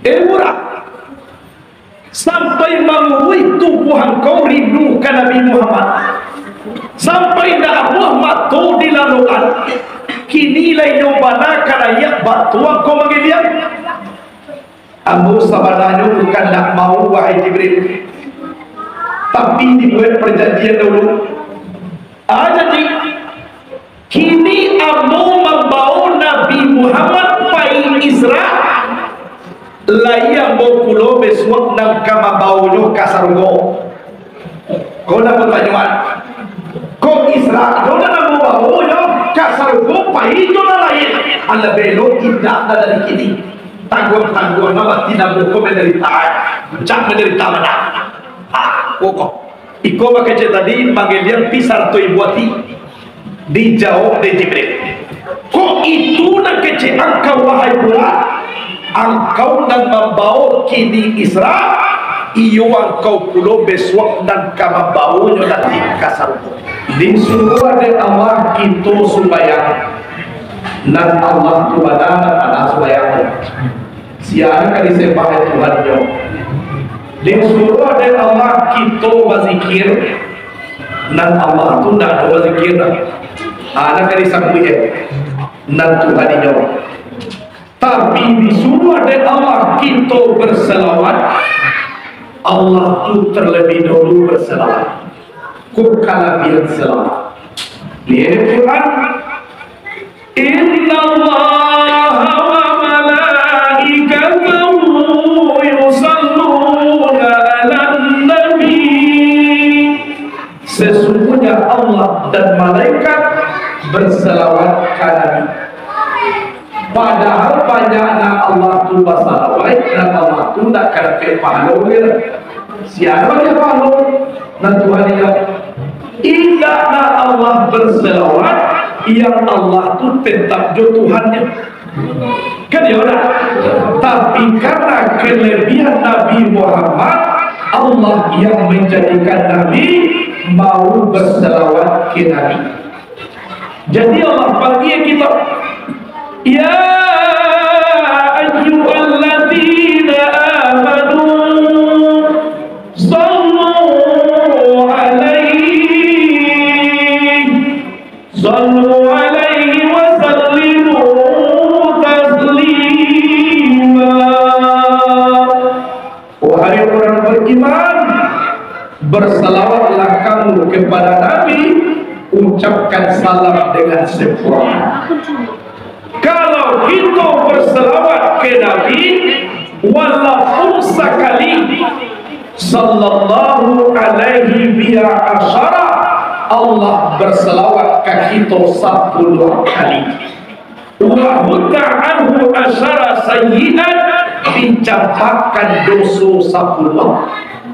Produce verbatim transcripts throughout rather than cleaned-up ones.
Eh, murah. Sampai maluruih tubuah angkau rindu ka Nabi Muhammad. Sampai indak amuah mato dilalokan. Kini lai nyo bana ka layiak batua angkau manggeliang. Ambo sabananyo bukan ndak mau, wahai Jibril, tapi dibuek parjanjian dahulu. Ah, jadi, kini ambo mambawo Nabi Muhammad pai Isra, lai ambo pulo bisuak nan ka mambawonyo ka sarugo. Ko nan batanyoan, ko Isra do nan ambo bawonyo ka sarugo pai jo nan lain? Alah belo indak nan dari kini. Tangguang-tangguang nan batin ambo ko mandarita, cak mandarita bana. Ha, ko ko. Iko bakecek tadi, manggeliang pi sarato ibo ati. Dijawab dek Jibril, "Kok itu nan kecek angkau, wahai Fulan? Angkau nan mambawo kini Isra, iyo angkau pulo bisuak nan ka mambawonyo nanti ka sarugo." Disuruah dek Allah kito sumbayang, nan Allah tu bana, nan bana sumbayang tu. Sia nan ka disembah dek Tuhan inyo. Disuruah dek Allah kito bazikir, nan Allah tu ndak ado bazikir doh. Ah, nan ka disambuik, eh, nan Tuhan inyo. Tapi disuruah dek Allah kito bersalawat, Allah tu terlebih dahulu bersalawat. Ko kalabiahan salawat. Di Quran, "Innallaha wa malaikatahu yusalluna 'alan nabi." Sesungguhnya Allah dan malaikat bersalawat ka Nabi. Padahal banyak nan Allah tu basalawat, nan Allah tu ndak ka dapek pahalo doh. Sia nan dapek pahalo? Nan Tuhan inyo. Indak nan Allah bersalawat, yang Allah tu tetap jo Tuhannyo. Kan iyo ndak? Tapi karena kelebihan Nabi Muhammad, Allah yang menjadikan Nabi mau bersalawat ke Nabi. Jadi Allah panggil kito, "Ya ayyuhalladzina amanu, sallu alaihi, sallu alaihi wa sallimu taslima." Wahai orang beriman, bersalawatlah kamu kepada Nabi, ucapkan salam dengan sempurna. Kalau kito bersalawat ke Nabi, walaupun sakali, sallallahu alaihi biya asyara, Allah bersalawat ka kito sapuluah kali. Wa hutta anhu asyara sayyi'at, dicampakkan doso sapuluah.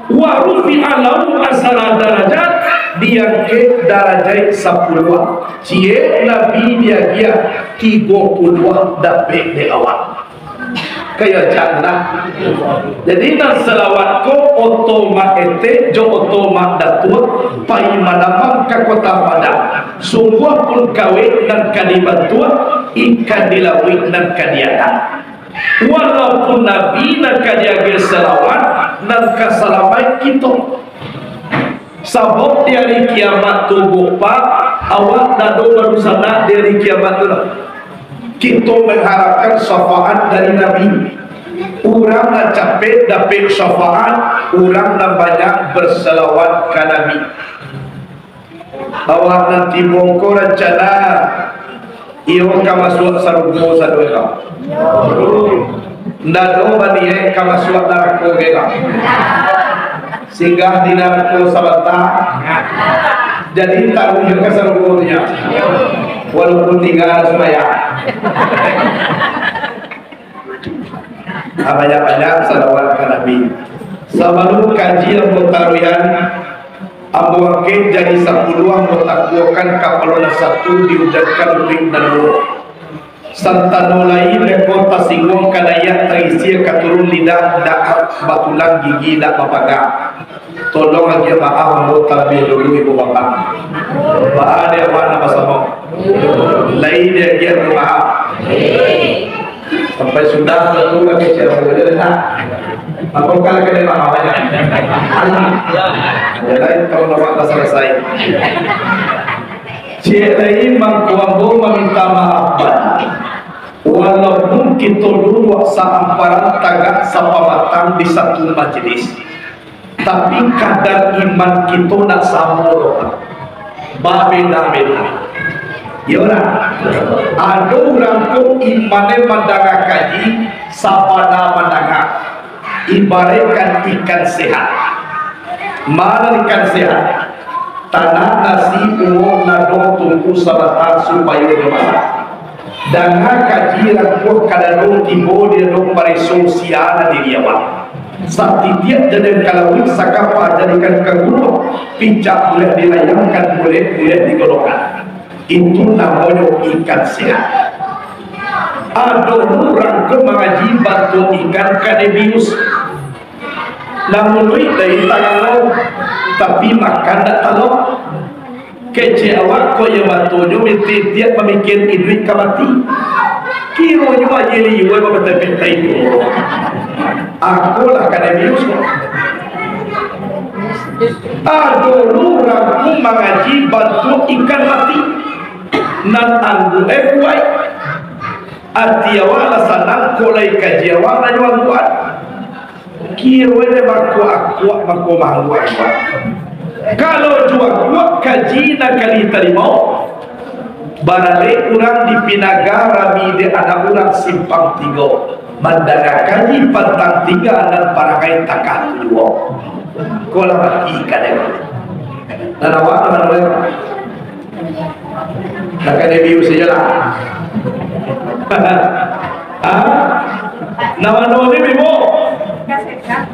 Wa rufi'a lahu asyara darajat, diangkek darajaik sapuluah. Ciek Nabi diagiah tigo puluah dapek dek awak. Kayo jannah. Jadi, nan salawat ko oto mak etek jo oto mak datuak pai manamang ka Kota Padang. Sungguahpun kawek nan ka dibantuak, ikan di lauik nan ka diadak. Walaupun Nabi nan ka diagiah salawat, nan ka salamaik kito. Sabab di ari kiamat tu, Pak, awak ndak ado badunsanak di ari kiamat tu lah. Kito mangharapkan syafaat dari Nabi. Urang nan capek dapek syafaat, urang nan banyak bersalawat ka Nabi. Awak nan tibo ko rancana iyo ka masuak sarugo sado ka? Ndak ado baniaik ka masuak narako ka? Singgah di narako sabanta, jadi taruih ka sarugo nyo, walaupun tingga sumbayang. Ah, banyak-banyak salawat ka Nabi. Sabalum kaji ambo taruihan, ambo angkek jari sapuluah, ambo takuakan kapalo nan satu, diujankan lulik nan duo. Santano lai beko tasingguang ka nayiak, tarisia ka turun lidah, indak batulang gigi indak bapaga. Tolong agiah maaf ambo talabiah dulu, ibu bapak. Baa dek awak nan basamo? Lai diagiah maaf? Sampai sudah tu lah kecil aku je dah. Mako kalau kena mahal aja. Alah. Ya lain kalau nampak dah selesai. Ciek lai mangko ambo maminta maaf bana. Walaupun kito duduak saamparan tagak sapabatang di satu majlis, tapi kadar iman kito ndak samo doh. Babeda-beda. Iyo lah. Ado urang ko imannyo mandanga kaji sabana mandanga, ibaraikkan ikan sehat. Mano ikan sehat? Tanak nasi, uwok, lado, tungku, sabatang supayo nyo masak. Danga kaji, rangkuah kadado, tibo di ado, pareso sia nan di awak. Satitiak jadian kalawik, sakapa jadikan kaguruah, picak buliah dilayangkan, bulek-bulek digolongkan. Itu namonyo ikan sehat. Ado urang ko mangaji bantuak ikan kanebius. Nan muluik dari tangan, tapi makan dak talok. Kecek awak ko iyo batonyo, mintitiak mamikia iduik ka mati. Kironyo aje liua bapetai-petai tu. Aku lah kanebius. Ado urang tu mangaji bantuak ikan mati. Nan angguak eh kuaik. Ati awak lah sanang, kok lai kaji awak nan angguak. Kiro dek bakuak-kuak mako mangguak-guak. Kalau juo kuak kaji nan ka ditarimo, baralek urang di Pinaga rami dek anak urang Simpang Tigo, mandanga kaji pantang tingga nan parangai takah tu juo. Ko lah mati kadang. Nan awak nan mana? Takah debiu sajolah. Ah? Nama nama ni, Bimo?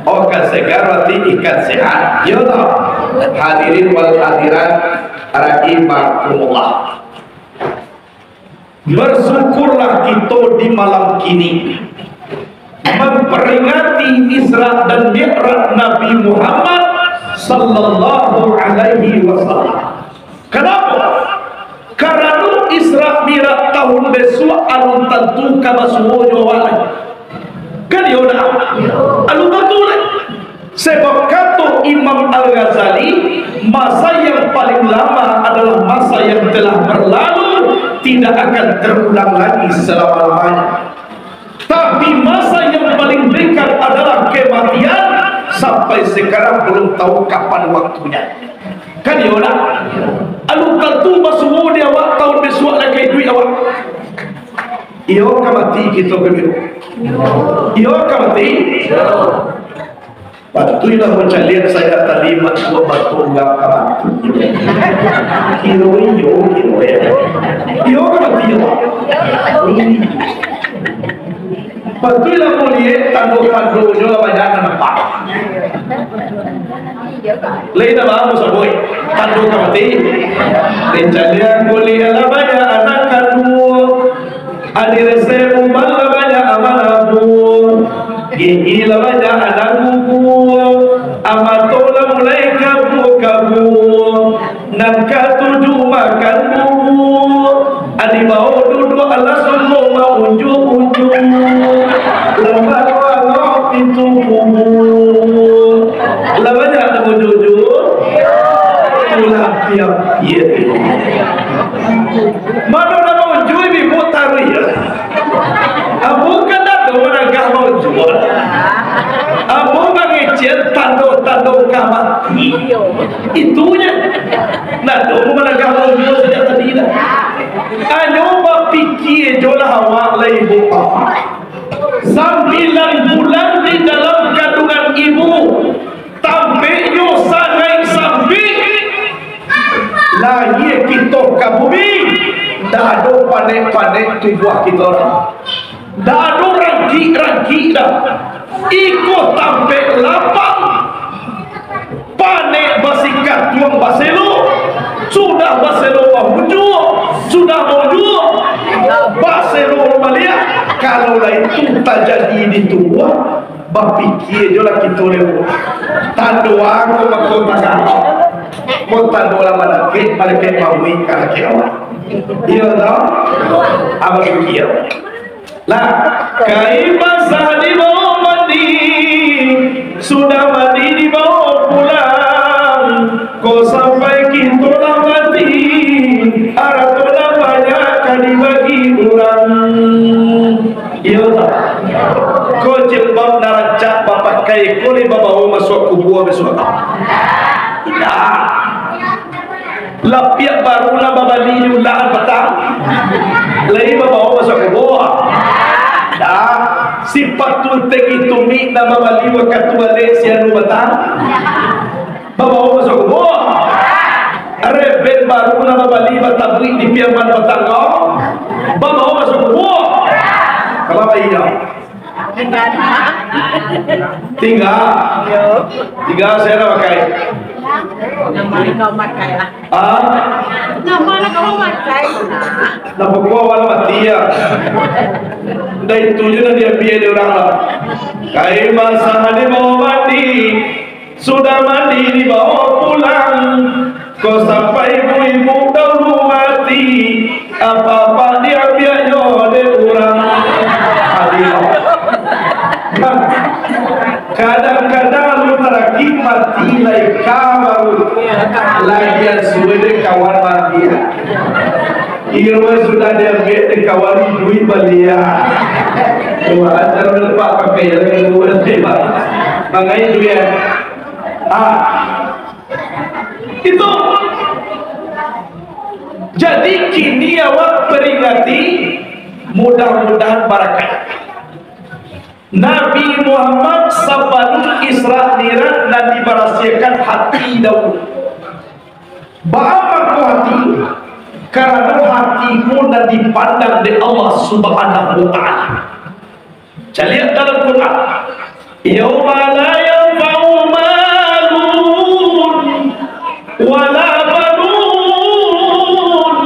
Oh, ikan segar berarti ikan sehat. Iyo toh? Hadirin wal hadirat rahimakumullah. Bersyukurlah kito di malam kini memperingati Isra dan Mi'raj Nabi Muhammad sallallahu alaihi wasallam. Kenapa? Karano Isra Mi'raj tahun bisuak alun tantu ka basuo jo awak lai. Kan iyo dak? Alun tantu lai. Sebab kato Imam Al-Ghazali, masa yang paling lama adalah masa yang telah berlalu, tidak akan terulang lagi selama-lamanya. Tapi masa yang paling dekat adalah kematian, sampai sekarang belum tahu kapan waktunya. Kan iyo dak? Alun tantu basuo di awak tahun bisuak lai ka iduik awak. Iyo ka mati kito ko. Iyo ka mati. Patuiklah mancaliak sajo tadi, mak tuo batonggak ka mati. Kiro iyo, kiro iyo. Iyo ka mati, iyo. Patuiklah muliek tando-tandonyo lah banyak nan nampak. Lai dah bamu sabuik tando ka mati. Dincaliak kuliah lah banyak anak kanduang. Adi resek umbang lah banyak anak abu. Gigi lah banyak anak gugu. Amato lah mulai kabua-kabua. Nan katuju makan bubur, adi bao duduak alah suko maunjuk-unjuk. Lambat walau pintu kubur. Lah banyak namo jujur. Tulah piak-piak. Mano namo jujur ibu taruih ya? Ambo kan dak ado managah maujua. Ambo mangecek tando-tando ka mati. Itunyo. Nah, tu managah maujua sajak tadi dah. Anyo bapikia jo lah awak lai, Bu. Sambilan bulan di dalam kandungan ibu. Tampeknyo sangaik sambik. Lahia kito ka bumi, ndak ado panek-panek tubuah kito. Ndak ado rangkik-rangkik dah. Iko tampek lapang. Panek basikatuang baselo. Sudah baselo bahujua, sudah bahujua baselo baliak. Kalau lah itu tajadi di tubuah, bapikia jo lah kito deh. Tando angko mako tagak. Ko tando lah malakek, malakek mamuik ka laki awak. Iyo toh? Abang pikia. Lah, kain basah dibao mandi, sudah mandi dibao pulang. Ko sampai kito lah mati, arato nan banyak ka dibagi urang. Iyo tak? Ko jilbab nan rancak bapakai ko lai babao masuak kubua bisuak tak? Indak. Lapiak baru lah babali di ulaan patang, lai babao masuak kubua? Dah. Sipatu tegi tumik nan babali wakatu baleh si anu patang, babao masuak kubua? Rebek baru nan babali batabuik di Piaman patang ko, babao masuak kubua? Kalau inyo Tingga. Tingga, sia nan makai? Nama kau makai lah. Ah? Nama nak kau makai? Nah, pokok awak lah mati ya. Dah itu je lah diambiak dek urang lah. Kain basah dibao mandi, sudah mandi dibao pulang. Ko sampai ibu-ibu dahulu mati, apa-apa diambiaknyo dek urang. Adil. Kadang-kadang lu tarakik mati lai ka baru. Lagian suwe dek kawan mati. Iyo sudah diambiak dek kawan duit baliak. Wah, taruh lepak pakai lagi duit. Mangai duit. Ah. Itu. Jadi kini awak peringati, mudah-mudahan barakat. Nabi Muhammad sabalun Isra Mi'raj nan dibarasiahkan hati dahulu. Baa mangko hati? Karano hati ko nan dipandang dek Allah Subhanahu wa Ta'ala. Caliak dalam Quran. Yauma la yanfa'u malun wala banun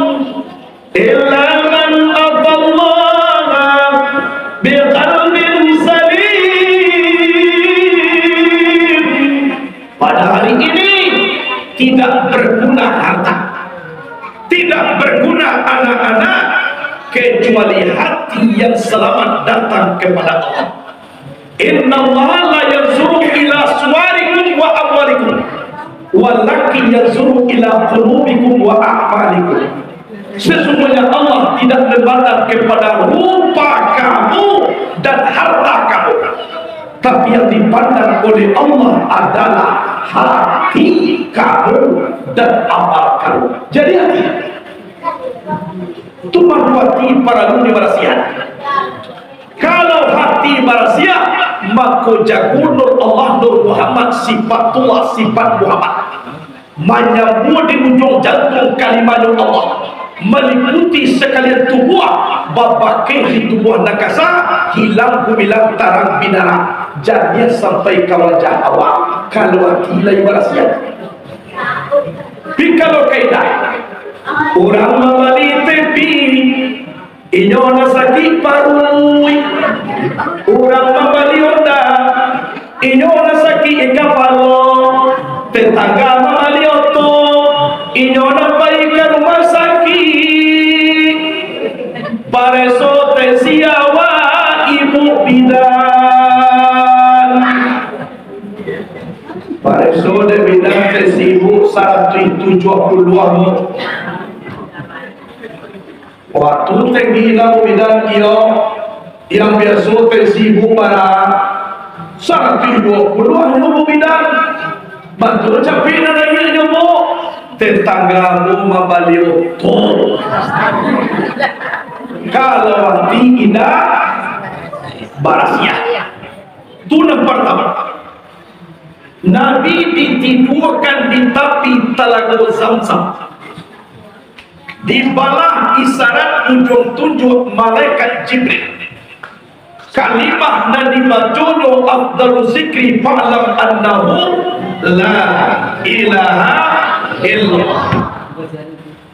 illa man atallaha biqalbin salim. Pada hari ini tidak berguna harta, tidak berguna anak-anak, kecuali hati yang selamat datang kepada Allah. Innallaha la yanzuru ila suwarikum wa amwalikum, walakin yanzuru ila qulubikum wa a'malikum. Sesungguhnya Allah tidak memandang kepada rupa kamu dan harta kamu, tapi yang dipandang oleh Allah adalah hati kamu dan amal kamu. Jadi hati itu mambuat hati paralu dibarasiahan. Kalau hati barasiah, mako jago Nur Allah, Nur Muhammad, sifatullah, sifat Muhammad. Manyambua di ujuang jantuang kalimahnyo Allah, maliputi sakalian tubuah, babakeh di tubuah nan kasa, hilang gumilang tarang binarang, janiah sampai ka wajah awak, kalau ati lai barasiah. Pi kalau kaidah, urang mambali tepi, inyo nan sakik paruik. Urang mambali onda, inyo nan sakik kapalo. Tetangga mambali oto, inyo nan pai ka rumah sakik. Pareso tensi awak, ibu bidan. Pareso dek bidan tensi ibu saratuih tujuah puluah. Waktu tinggi lah bidan iyo, yang biaso tensi ibu bara, saratuih duo puluah nyo bidan. Bantu capek nan naiknyo, Bu. Tetanggamu mambali oto. Kalau ati indak barasiah. Tu nan partamo. Nabi ditiduakan di tapi talago Zamzam. Dibalah isyarat ujuang tunjuak malaikat Jibril. Kalimah nan dibaconyo afdalu zikri fa'lam annahu la ilaha illallah.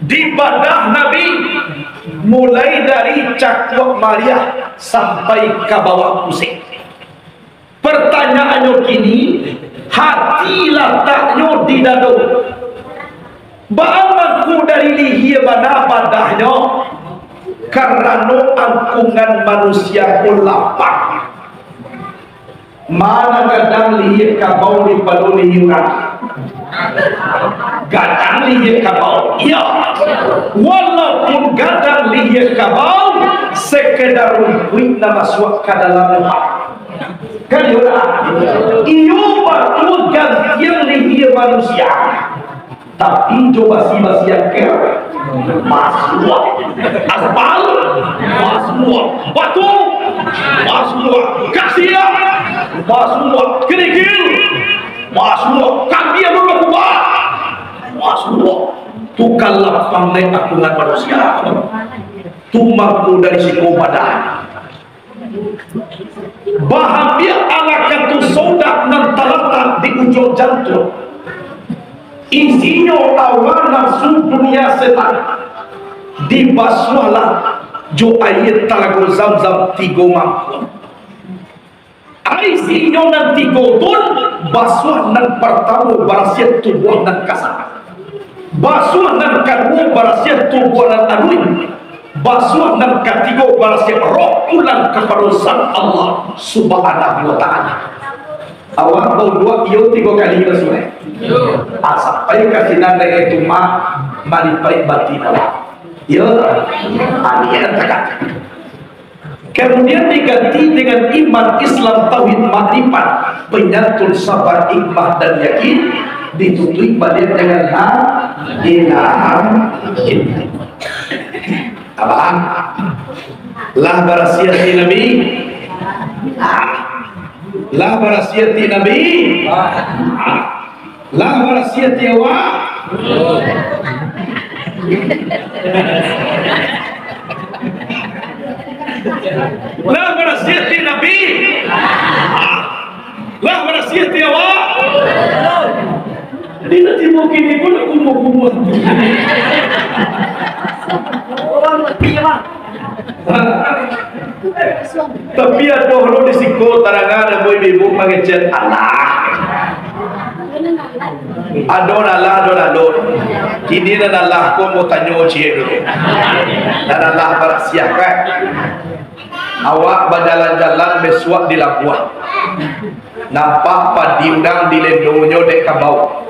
Dibadah Nabi mulai dari cakuak mariah sampai ka bawah pusek. Partanyaannyo kini, hati lataknyo di dado. Baa mangko dari lihia bana badahnyo? Karano angkungan manusia ko lapang. Ma nan gadang lihia kabau daripado lihia urang? Gadang lihia kabau, iyo. Walaupun gadang lihia kabau, sakedar rumpuik nan masuak ka dalam rumah. Kan iyo lah? Iyo batua gantiang lihia manusia. Tapi jo basi-basi angker, masuak. Aspal, masuak. Batu, masuak. Kasia, masuak. Kerikil, masuak. Kaki anu bakubak, masuak. Tu kan lapang dek angkungan manusia. Tu mangko dari siko badan. Bahambiak alakatu saudah nan talatak di ujuang jantuang. Isinyo awa nafsu dunia setan. Dibasuahlah jo aia talago Zamzam tigo mangkuang. Isinyo nan tigo tu, basuah nan partamo barasiah tubuah nan kasar. Basuah nan kaduo barasiah tubuah nan aluih. Basuah nan katigo barasiah roh pulang kapado Zat Allah Subhanahu wa Ta'ala. Awak bauduak iyo tigo kali basuah. Ah, sampai ka sinan dek itu mah malipaik batin awak. Iyo, ah, niat takah. Kemudian diganti dengan iman, Islam, tauhid, makrifat, penyantun, sabar, hikmah, dan yakin, ditutupi baliak dengan la ilaha illallah. Abah, lah barasiah ati Nabi? Ah. Lah barasiah ati Nabi? Ah. Lah barasiah ati awak? Lah barasiah ati Nabi? Lah barasiah ati awak? Jadi nanti mungkin ibu nak kumuh-kumuh. Tapi ado lo di siko taranga namo ibu-ibu mangecek, "Alah." Ado nan alah, ado nan alun. Kini nan alah ko mau tanyo ciek dulu. Nan alah barasiah kan. Awak bajalan-jalan bisuak di labuah. Nampak padi urang dilendonyo dek kabau.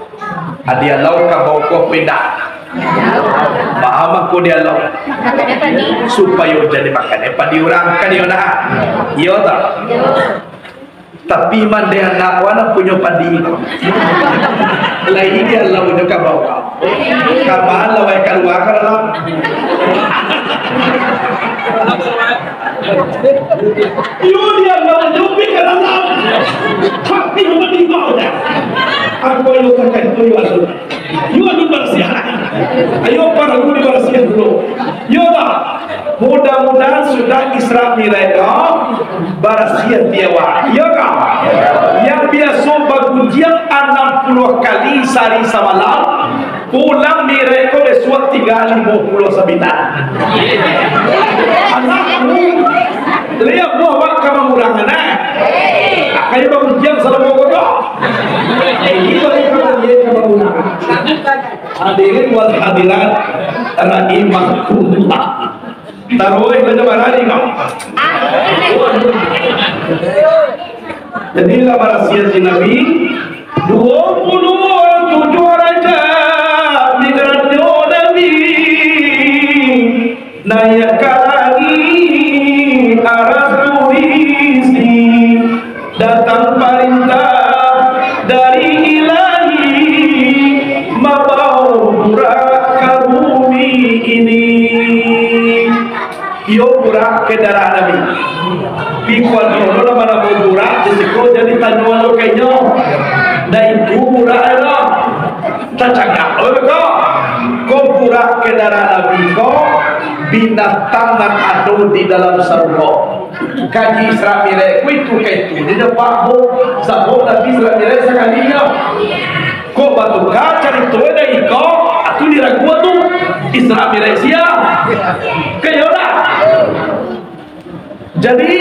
Ah, dialau kabau ko pindah. Paham aku dialau? Supayo jadi makan padi urang kan, iyo nah? Iyo tak? Tapi mandeh anak wana punyo padi. Lai dialau nyo kabau. Kama lawai kalua ka dalam. Yo dialau nyo pi ka dalam. Tapi mandeh bau dah. Aku ayo takai tu yo alu. Yo alu barasiah. Ayo paralu dibarasiah dulu. Yo dah. Mudah-mudahan sudah Isra Mi'raj tu barasiah ati awak. Iyo kah? Yang biaso bagunjiang anam puluah kali sahari samalam, pulang Mi'raj ko bisuak tingga limo puluah sambilan. Anakmu, liek buah wak ka mangurangan, eh? Kayo bagunjiang salamo ko doh. Ini baru ka mangurangan. Hadirin wal hadirat rahimakumullah. Taruih baca barani kau. Jadi lah barasiah ati Nabi, duo puluah tujuah Rajab Mi'rajnyo Nabi, naiak ka langik aras kurisi. Datang parintah dari Ilahi, mambao Burak ka bumi ini. Iyo, Burak kendaraan Nabi. Pikuan dulu lah manamo Burak, di siko jadi tanyo lo kainyo. Nah, itu Burak ado. Tacagak lo ko. Ko Burak kendaraan Nabi ko, binatang nan ado di dalam sarugo. Kaji Isra Mi'raj, ku itu ka itu, dia dapat bo, sabab Nabi Isra Mi'raj sakali nyo. Kok batuka carito dari ko, atu diragu tu, Isra Mi'raj sia. Kayolah. Jadi,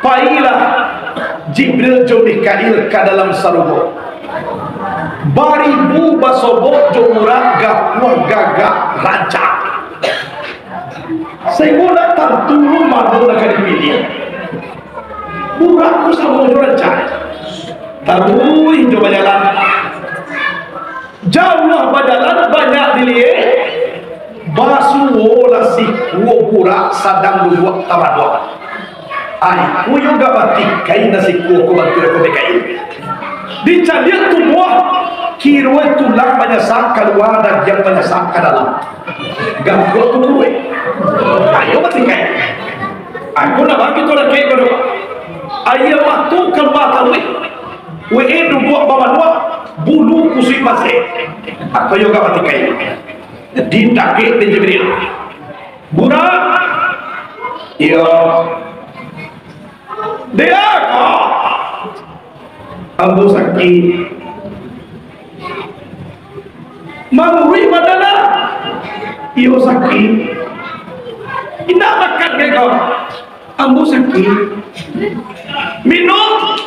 pailah Jibril jo Mikail ka dalam sarugo. Baribu basobok jo Burak gapuah gagak rancak. Sahinggo ndak tantu mano nan ka dipiliah. Burak ko samo jo rancak. Taruih jo bajalan. Jauah bajalan, banyak diliek. Basuwolah sikua burak sadang duduak tabaduak. Ai, kuyo gak batikai nan sikua ko bantuak ko bekain. Dicaliak tubuah, kiruai tulang manyasak kalua, dagiang manyasak ka dalam. Gangguak tu kuruih. Ayo batikai. Aku nak bagi tu laki ko doh. Aia mato kalua taruih. Wee duduak bamanuak, bulu kusuik masek. Aku yo gak batikai. Didakek dek Jibril. Burak. Iyo. Dia ko. Ambo sakik. Manguruih badan lah. Iyo sakik. Indak makan kek ko. Ambo sakik. Minum.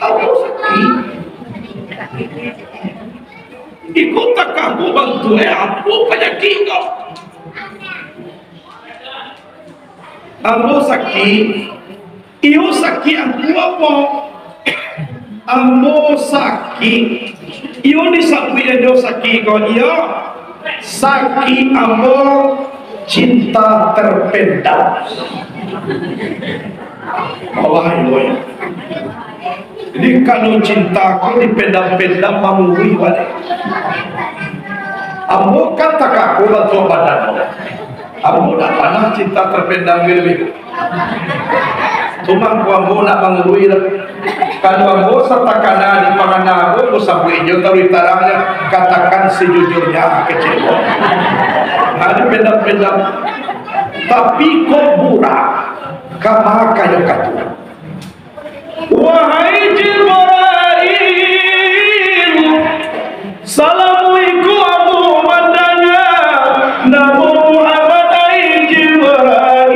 Ambo sakik. Iko takah ko bantuak, eh, apo panyakik ko? Ambo sakik. Iyo sakik angku apo? Ambo sakik. Iyo disabuik jo sakik ko, iyo. Sakik ambo cinta terpendam. Alah, iyo, iyo. Jadi, kalau cinta ko dipendam-pendam, manguruih baliak. Ambo kan takah ko bantuak badan. Ambo dak panah cinta terpendam gitu. Cuma ko ambo nak manguruih lah. Kalau ambo satakana di pangana ambo, ambo sabuik jo taruih tarangnyo, katakan sejujurnya kecil. Nah, dipendam-pendam. Tapi kok burak, kama kayo katu. Wahai Jibril, salamu iko ambo mandanga namo Muhammad, ai Jibril.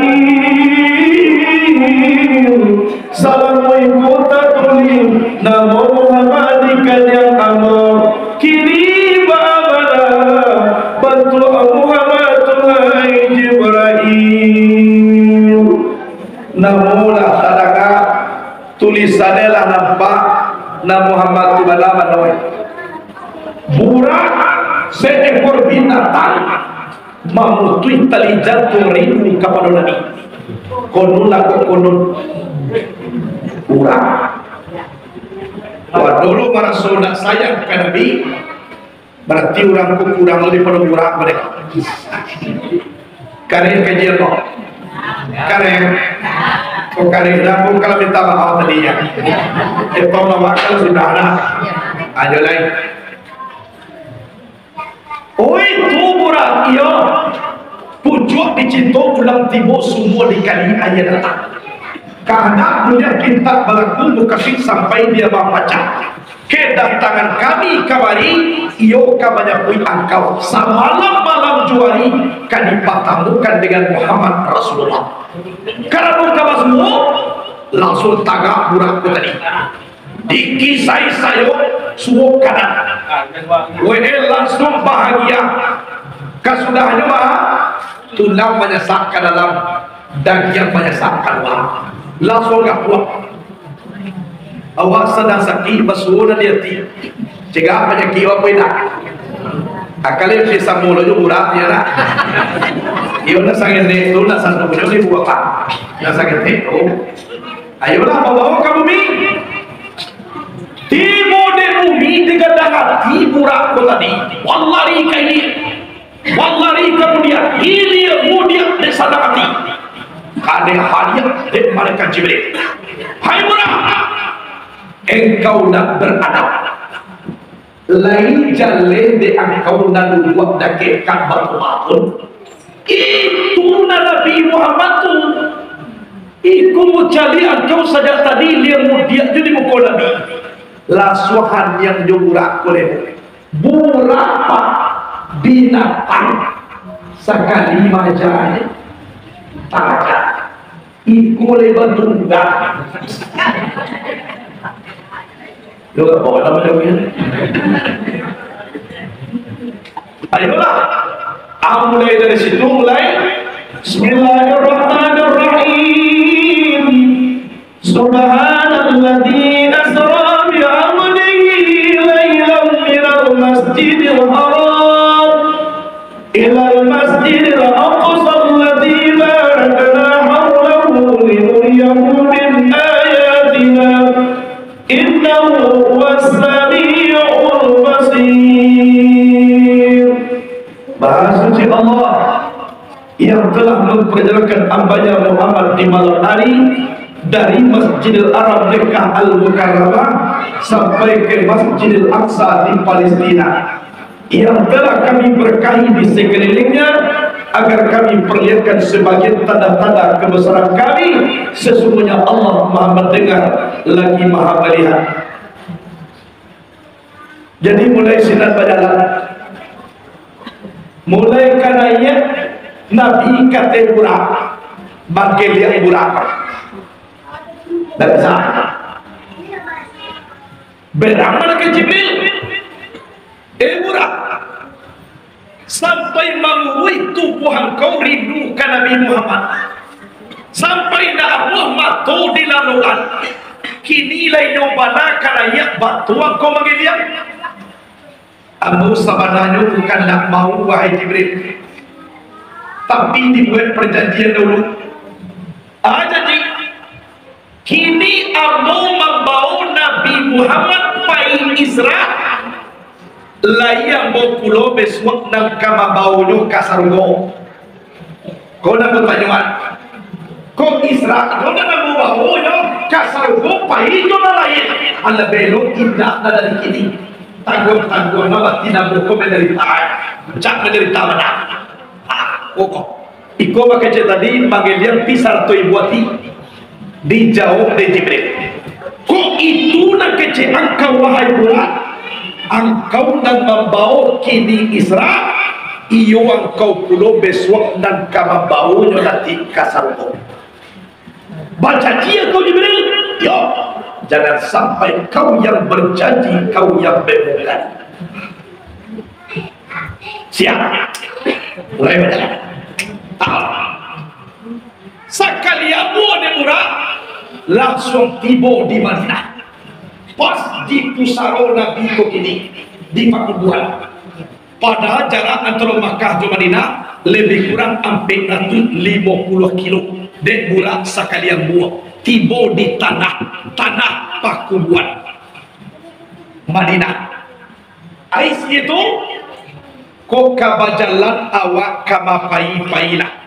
Salamu iko tatulih namo Muhammad di kaliang ambo. Kini baa bana bantuak Muhammad tu, ai Jibril? Namo lah tadanga, tulisan lah nampak, nan Muhammad tu bana mano. Burak, seekor binatang, mamutuih tali jantuang rindu kapado Nabi. Konon lah kok konon. Burak. Wah, dulu maraso nak sayang ka Nabi, Barati urang ko kurang daripado burak ko deh. Kareh kajian ko. Kareh. Ko kareh dah pun kalau minta maaf tadi ya. Epang maaf kalau sudah dah. Ayo lai. Oi, tu burak iyo. Pucuak dicinto ulang tibo, sumua dikali aia datang. Kahandak buliah pintak balaku mukasuik sampai dia bapacah. Kedatangan kami kamari, iyo ka manyapuik angkau. Samalam malam juo ari ka dipatamukan dengan Muhammad Rasulullah. Karano ka basuo, langsuang tagak burak ko tadi. Dikisai sayo suok kanan. Wee langsuang bahagia. Kasudahnyo bah, tulang manyasak ka dalam, dagiang manyasak kalua. Langsuang gapuak. Awak sadang sakik, basuo nan di ati. Cegak panyakik awak pun indak. Akali pi samo lo jo burak, iyo nak. Iyo nak sangenek tu, nak satu punya ni buah pak. Nak sangenek tu. Ayolah, babawa ka bumi. Tibo dek bumi, digadang ati burak ko tadi. Wan lari ka ilia. Wan lari ka mudiak. Ilia mudiak dek sadang ati. Kadek hadiah dek malaikat Jibril. Hai burak, engkau nak beradab. Lai jaleh dek angkau nan duduak dakek Ka'bah tu. Itu nan Nabi Muhammad tu. Iko mucaliak angkau sajak tadi, liang mudiak jo di muko Nabi. Lasuahan yang jo burak ko lemo. Burak, Pak, binatang. Sakali maja, taja. Iko lebar tunggang. Yo, apo nama jawabnyo? Ayolah. Ah, mulai dari situ, mulai Bismillahirrahmanirrahim. Subhanalladzi asra bi 'abdihi lailan minal masjidil haram ilal masjidil aqsa alladzi barakna haulahu linuriyahu min ayatina, innahu huwas sami'ul basir. Maha suci Allah yang telah memperjalankan hamba-Nya Muhammad di malam hari dari Masjidil Haram Mekah Al-Mukarramah sampai ke Masjidil Aqsa di Palestina, yang telah kami berkahi di sekelilingnya, agar kami perlihatkan sebagian tanda-tanda kebesaran kami. Sesungguhnya Allah Maha Mendengar lagi Maha Melihat. Jadi, mulai sinan bajalan, mulai ka naiak, Nabi ka ateh burak, bageliang burak. Ndak bisa. Berang malaikat Jibril, "Eh burak, sampai manguruih tubuah angkau rindu ka Nabi Muhammad, sampai indak amuah mato dilalokan, kini lai nyo bana ka naiak, batua angkau manggeliang?" "Ambo sabananyo bukan ndak mau, wahai Jibril, tapi dibuek parjanjian dahulu." "Ah, janji?" "Kini ambo mambao Nabi Muhammad pai Isra, lai ambo pulo bisuak nan ka mambaonyo ka sarugo." Ko nan batanyoan, ko Isra ko nan ambo baonyo ka sarugo pai jo nan lain? Alah, belo indak nan dari kini. Tangguang-tangguang nan batin ambo ko mandarita, cak mandarita bana. Ah, ko ko. Iko mah kecek tadi, manggeliang pi sarato ibo ati. Dijawab dek Jibril, "Kok itu nan kecek angkau, wahai burak? Angkau nan mambao kini Isra, iyo angkau pulo bisuak nan ka mambaonyo nanti ka sarugo." "Bajanji angkau, Jibril?" "Yo." "Jangan sampai kau yang berjanji, kau yang membongkar." Siap. Mulai bajalan. Ah. Sakali ambo dek burak, lansuang tibo di Madinah. Pas di pusaro Nabi ko kini, di pakubuan. Padahal jarak antaro Makkah jo Madinah lebih kurang ampek ratuih limo puluah kilo. Dek burak sakali ambo tibo di tanah, tanah pakubuan Madinah. Ais itu, kok ka bajalan awak ka mapai-pailah,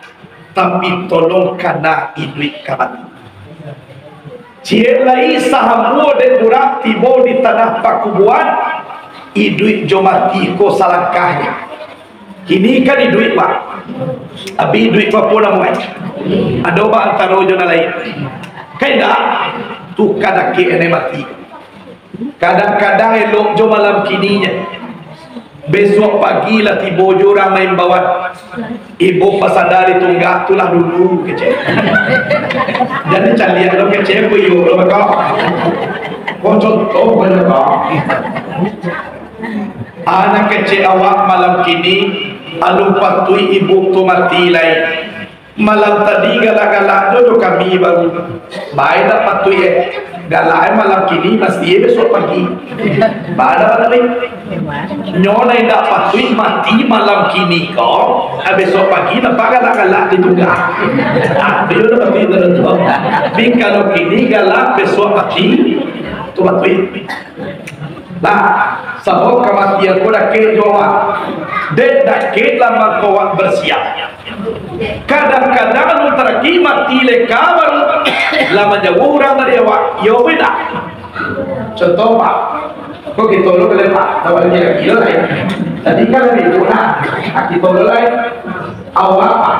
tapi tolong kana iduik ka mati. Ciek lai sahambua dek burak tibo di tanah pakubuan, iduik jo mati ko salangkahnyo. Kini kan iduik, Pak. Tapi iduik ko apo namo, eh? Ado ba antaro jo nan lain. Kan indak? Tu kadakek ane mati. Kadang-kadang elok jo malam kininyo. Besuak pagi lah tibo jo urang maimbauan. Ibo pasanda di tunggak tu lah dulu, kecek. Jadi caliak lo kecek, ko iyo lo beko. Ko contoh banyak ko. Anak kecek awak malam kini, alun patuik ibo tu mati lai. Malam tadi galak-galak jo, jo kami baru. Baa indak patuik, eh. Galak, eh, malam kini, mati, eh, besuak pagi. Baa indak patuik. Nyo nan indak patuik mati malam kini ko, ah, besuak pagi nampak galak-galak di tunggak. Ah, iyo indak patuik tu, tu. Tapi kalau kini galak, besuak mati, tu patuik. Nah, sabab kamatian ko dakek jo awak. Dek dakek lah mangko awak bersiap. Kadang-kadang alun taraki mati leka baru lah manjauah urang dari awak. Iyo, beda. Contoh, Pak. Kok kito lo boleh, Pak? Tahu lagi, lagi lo lain. Tadi kan dari itu, nah. Nah, kito lo lain. Awak, Pak.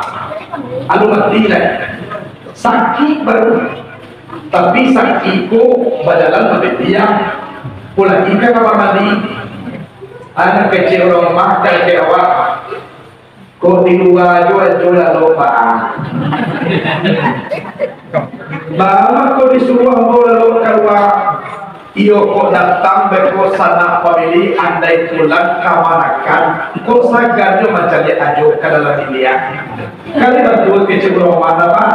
Alun mati lain. Sakik baru. Tapi sakik ko bajalan sampai diam. Pulang ikan kamar mandi. Anak kecil urang rumah, anak kecil awak. Kok di lua jo, jo lalok, Pak. Baa mangko disuruah ambo lalok kalua. Iyo kok datang beko sanak pamili, andai pulang kamanakan, kok sagan nyo mancaliak ajo ka dalam biliak. Kali batua kecek urang rumah, Pak.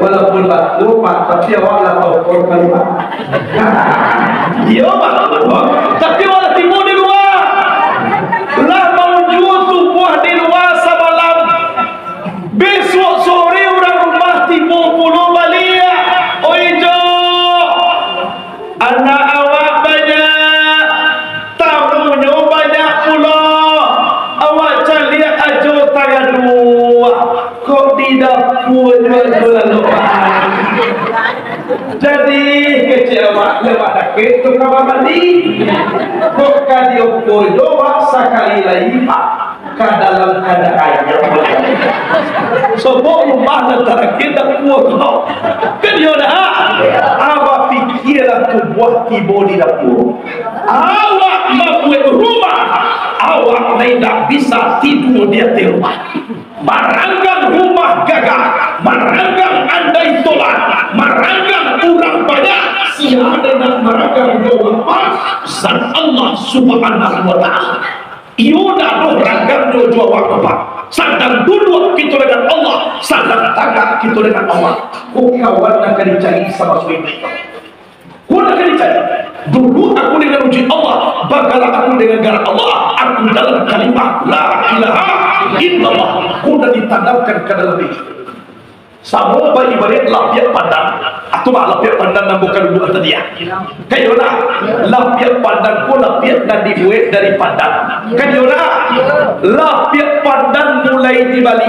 Walaupun batua, Pak, tapi awak lah tau kok kalua. Iyo, Pak. Tapi awak lah tibo di lua. Lah maujua tubuah di lua samalam. Bisuak sore urang rumah tibo pulo baliak. Oi, Jo. Anak awak banyak, tamunyo banyak pulo. Awak caliak ajo tagaduah, kok di dapua jo ajo lalok. Jadi, kecek awak, lewat dakek tu ka bamandi. Kok ka diopo jo awak sakali lai, Pak? Ka dalam kandang ayam. Sobok rumah nan tarakhir dapua ko. Kan iyo dah? Abah pikialah tubuah tibo di dapua. Awak mambuek rumah, awak nan indak bisa tidua di ateh rumah. Maranggang rumah gagah, maranggang andai tolan, maranggang urang banyak, sia nan indak maranggang jo lapeh, zat Allah Subhanahu wa Ta'ala. Iyo dah doh ranggang jo awak, Bapak. Sadang duduak kito dengan Allah, sadang tagak kito dengan Allah. Ko kawan nan ka dicari samaso iduik. Ko nan ka dicari. Dulu aku dengan uji Allah, bagarak aku dengan garak Allah, aku dalam kalimah la ilaha illallah. Ko nan ditanamkan ka dalam diri. Samo baibaraik lapiak pandan, atau bah lapiak pandan nan bukan dulu tadi ya. Kan iyo lah, lapiak pandan ko lapiak nan dibuek dari pandan. Kan iyo lah, lapiak pandan mulai dibali,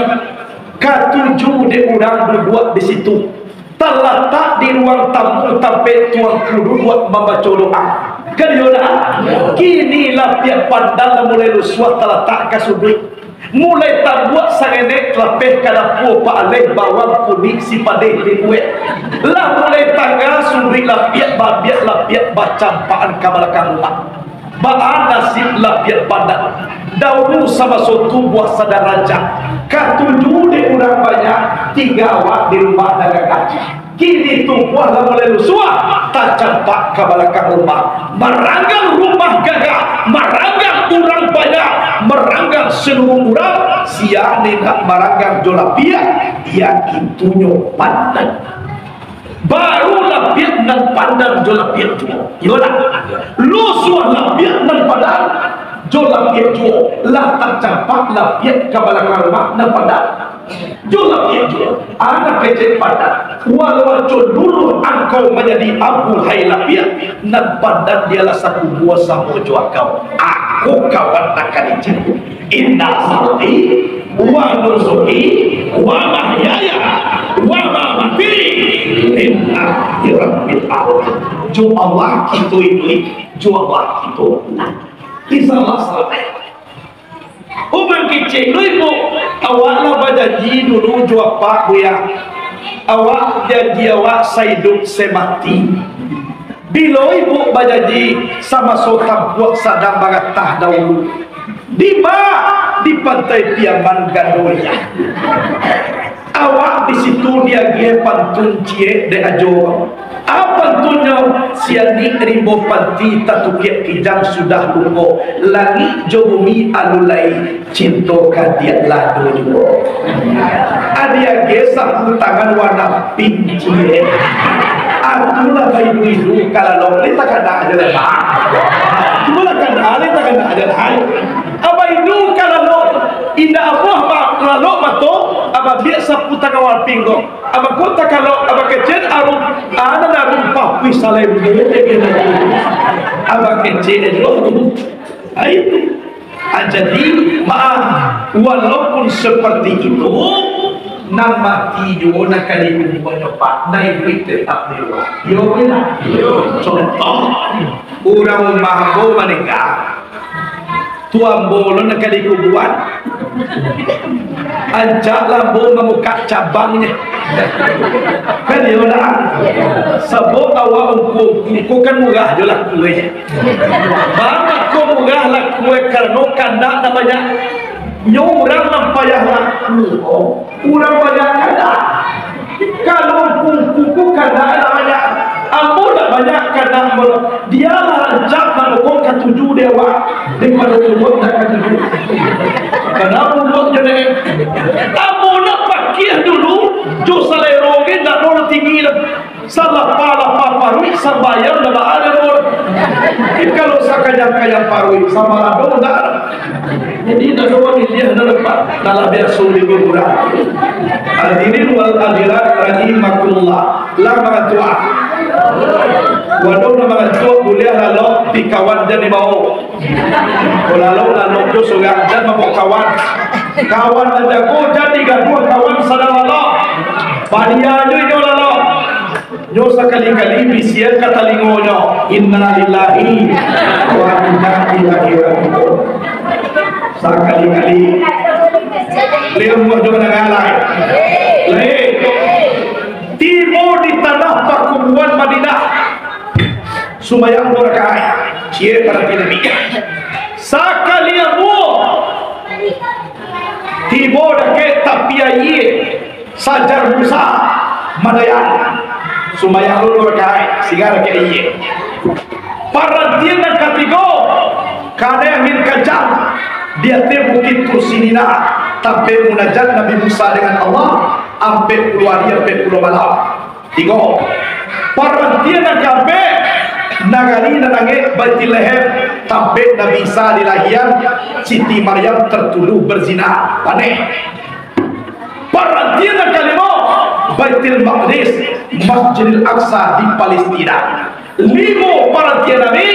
katuju dek urang duduak di situ. Talatak di ruang tamu tampek tuanku duduak mambaco doa. Kan iyo lah, kini lapiak pandan lah mulai lusuah talatak ka suduik. Mulai tambuak sangenek lapeh ka dapua Pak Aleh bawang kunik sipadeh dibuek. Lah mulai tangah suduik lapiak babiak lapiak bacampakan ka balakang rumah. Baa nasib lapiak pandan. Daulu samaso tubuah sadang rancak. Katuju dek urang banyak, tingga awak di rumah dagang aja. Kini tubuah lah mulai lusuah, tacampak ka balakang rumah. Maranggang rumah gagah, maranggang urang banyak, maranggang saluruah urang, sia nan indak maranggang jo lapiak, yaitunyo pandan. Baru lapiak nan pandan jo lapiak juo. Iyolah, lusuah lapiak nan pandan jo lapiak juo, lah tacampak lapiak ka balakang rumah nan pandan. Jo lapiak juo, anak kecek pandan. Walau acok luluh angkau manjadi abu hai lapiak, nan pandan dialah sakubua samo jo angkau. Aku kawan nan ka dicari. Inna salati wa nusuki wa mahyaya wa mamati lillahi rabbil alamin. Jo Allah kito iduik, jo Allah kito mati. Di salah-salah Umang kecek, lo ibu, awak lah bajanji dulu jo apak, Buya. Awak janji awak saiduik samati. Bilo ibu bajanji samaso tampuak sadang bagatah daulu? Di ma? Di Pantai Piaman Gadoya. Awak di situ diagiah pantun ciek dek Ajo. Apo pantunnyo? Sianik rimbo panti, tatukiak kijang sudah luko, langik jo bumi alun lai, cinto ka diak lado juo. Adiak ge sapu tangan warna pink ciek. Atulah baidu-idu ka lalok, lai takana ajo lah. Cubolah kana, lai takana ajo lah. Abah idu ka lalok, indak amuah ba-, lalok mato, abah biak sapu tangan warna pink ko. Abah ko takalok, abah kecek arum, anak arum papuih salai bunyi. Abah kecek juo tu. Ah, itu. Ah, jadi, maaf, walaupun seperti itu, nan mati juo nan ka dikubuannyo, Pak, nan iduik tetap di lua. Iyo, benar? Iyo. Contoh, urang rumah ambo maningga, tu ambo lo nan ka dikubuan. Ancak lah ambo mamukak cabangnyo. Kan iyo dah. Sabab awak ungku-ungku kan murah jo lakuenyo. Baa mako murah lakue? Karano kandak nan banyak. Nyo urang nan payah laku, urang banyak kandak. Kalau ungku-ungku kandak nan banyak, Ambo ndak banyak kana ambo, bialah rancak nan pokok katuju di awak, daripado puluah ndak katuju. Kana puluah jo dek. Ambo ndak pakiah dulu, jo salero ge ndak ado nan tinggi doh. Salapa-lapa paruik sambayang ndak baa dek ambo. Kalau sakanyang-kanyang paruik sambalado ndak. Jadi, indak doh mamiliah, indak doh, Pak. Dah lah biaso di kuburan. Hadirin wal hadirat rahimakumullah. Lah mangantuak. Waduh, lah mangantuak, buliah lalok, di kawan jan dibawa. Kalau lalok, lalok tu surang, jan mambawa kawan. Kawan nan jago, jan digaduah kawan sadang lalok. Padia jo inyo lalok. Nyo sakali-kali bisian ka talingonyo, "Innalillahi wa inna ilaihi raji'un." Sakali-kali. Lai amuah jo mandanga lai. Lai. Tibo di tanah pakuburan Madinah. Sumbayang duo rakaat. Ciek barati Nabi. Sakali amuah. Tibo dakek tapi aia. Sajar Musa, Madayan. Sumbayang duo rakaat, siga dakek aia. Parantian nan katigo, kanai angin kancang, di ateh Bukik Tursinina, tampek munajat Nabi Musa dengan Allah, ampek puluah ari, ampek puluah malam. Tigo. Parantian nan kaampek, nagari nan angek Baitulahem, tampek Nabi Isa dilahian, Siti Maryam tertuduh berzina. Paneh. Parantian nan kalimo, Baitul Maqdis, Masjidil Aqsa di Palestina. Limo parantian Nabi,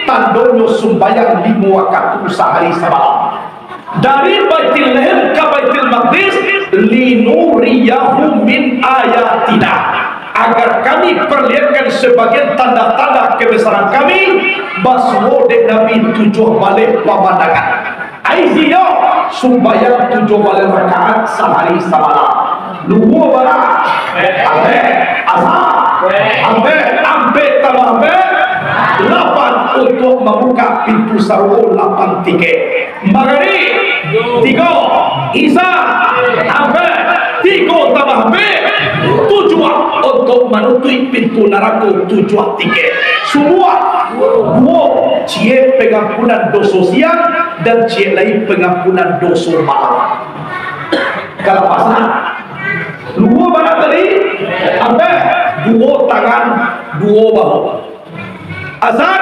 tandonyo sumbayang limo wakatu sahari samalam. Dari Baitul Lahim ka Baitul Maqdis, "Linuriyahu min ayatina." Agar kami perlihatkan sebagian tanda-tanda kebesaran kami, basuo dek Nabi tujuah baleh pamandangan. Aisinyo, sumbayang tujuah baleh rakaat sahari samalam. Luhua bara? Ampek. Asa? Ampek. Ampek tambah ampek? Lapan. Untuak mambukak pintu sarugo, lapan tikek. Magarib? Tigo. Isa? Ampek. Tigo tambah ampek? Tujuah. Untuak manutuik pintu narako, tujuah tikek. Subuah? Duo. Ciek pengampunan doso siang, dan ciek lai pengampunan doso malam. Kalapasan. Luhua bara tadi? Ampek. Duo tangan, duo bahu. Asar?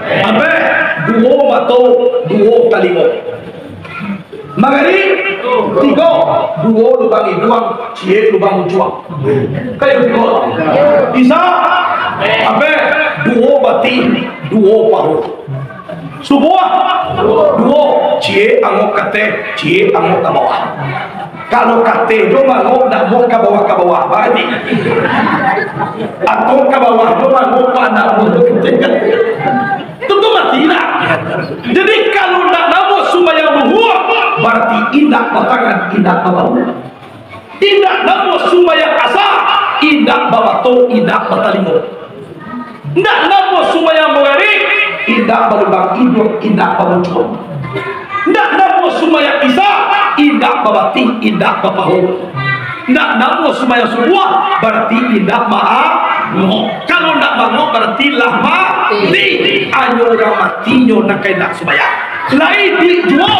Ampek. Duo mato, duo talingo. Magarib? Tigo. Duo lubang iduang, ciek lubang ujuang. Kayo tigo. Isa? Ampek. Duo batih, duo paruik. Subuah? Duo. Ciek angok ka ateh, ciek angok ka bawah. Kalau ka ateh jo mangok, ndak amuah ka bawah, ka bawah, barati. Atau ka bawah jo mangok, ndak amuah jo ka ateh, ka ateh. Tantu mati lah. Jadi, kalau ndak namuah sumbayang luhua, barati indak batangan, indak babahu. Indak namuah sumbayang asa, indak babato, indak batalingo. Indak namuah sumbayang magarib, indak balubang iduang, indak bamucuang. Indak namuah sumbayang isa, indak babatih, indak bapaho. Indak namuah sumbayang subuah, barati indak maangok. Kalau indak maangok, barati lah mati. Hanyo urang mati nyo nan ka indak sumbayang. Lai duik juo,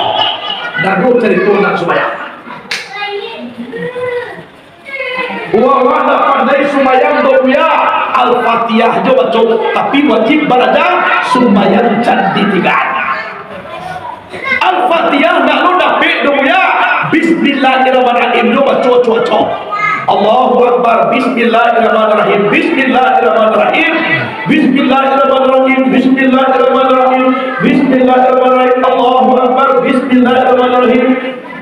ndak ado carito indak sumbayang. Urang-urang nan pandai sumbayang doh, Buya, Al-Fatihah jo baco, tapi wajib baraja, sumbayang jan ditinggaan. Al-Fatihah ndak lo dapek doh, Buya, Bismillahirrahmanirrahim jo baco aco-aco. Allahu Akbar, Bismillahirrahmanirrahim, Bismillahirrahmanirrahim, Bismillahirrahmanirrahim, Bismillahirrahmanirrahim, Bismillahirrahmanirrahim, Allahu Akbar, Bismillahirrahmanirrahim.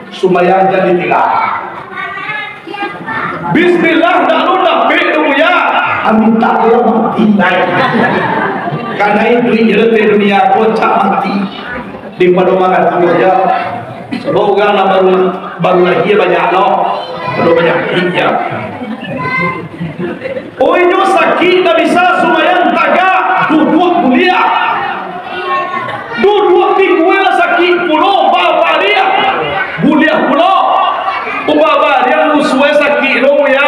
Sumbayang jan ditinggaan. Bismillah, ndak lo dapek doh, Buya. Amin, tak apolah, mati lai. Kanai duik jo di dunia ko, rancak mati. Daripado mangadu aja. Sabab urang nan baru, baru lahia banyak lo. Baru banyak duit, ya. Oh, inyo sakik, ndak bisa sumbayang tagak, duduak buliah. Duduak tingguang sakik pulo, babaliak buliah pulo. Babaliak musuah sakik lo, Buya.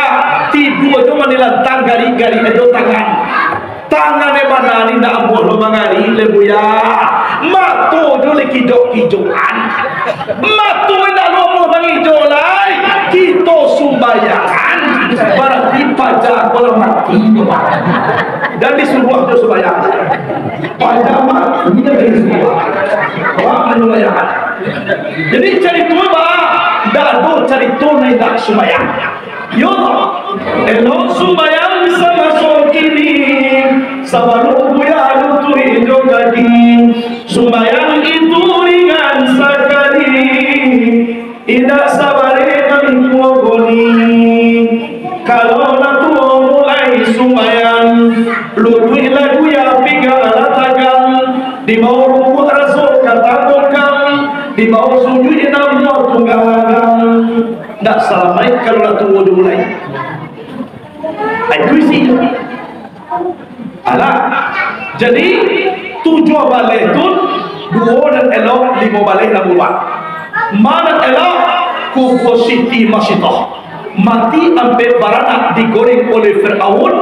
Tidua jo manilantang, garik-garik ajo tangan. Indak amuah lo mangari lai, Buya. Mato jo lai kijok-kijokan. Mato indak lo amuah mangijo lai. Kito sumbayangan, bararti paja ko lah mati, Pak. Dan disuruah jo sumbayang. Paja mati, dan disuruah. Wah, sumbayangan. Jadi, carito, Pak, ndak ado carito nan indak sumbayang. Yo, elok sumbayang samaso kini, sabalun buya lutuik jo kaki. Sumbayang itu ringan sakali, indak sabarek nan tuo goni. Kalau lah tuo mulai sumbayang, lutuik lah buya pinggang lah tagang, dibao rukuak raso ka tabongkang, dibao sujuik namuah tunggang langgang. Ndak salamaik kalau lah tuo jo mulai. Ai, itu isinyo. Alah. Jadi, tujuah baleh tu, duo nan elok, limo baleh nan buruak. Ma nan elok? Kubua Siti Masitoh. Mati ampek baranak digoreng oleh Firaun.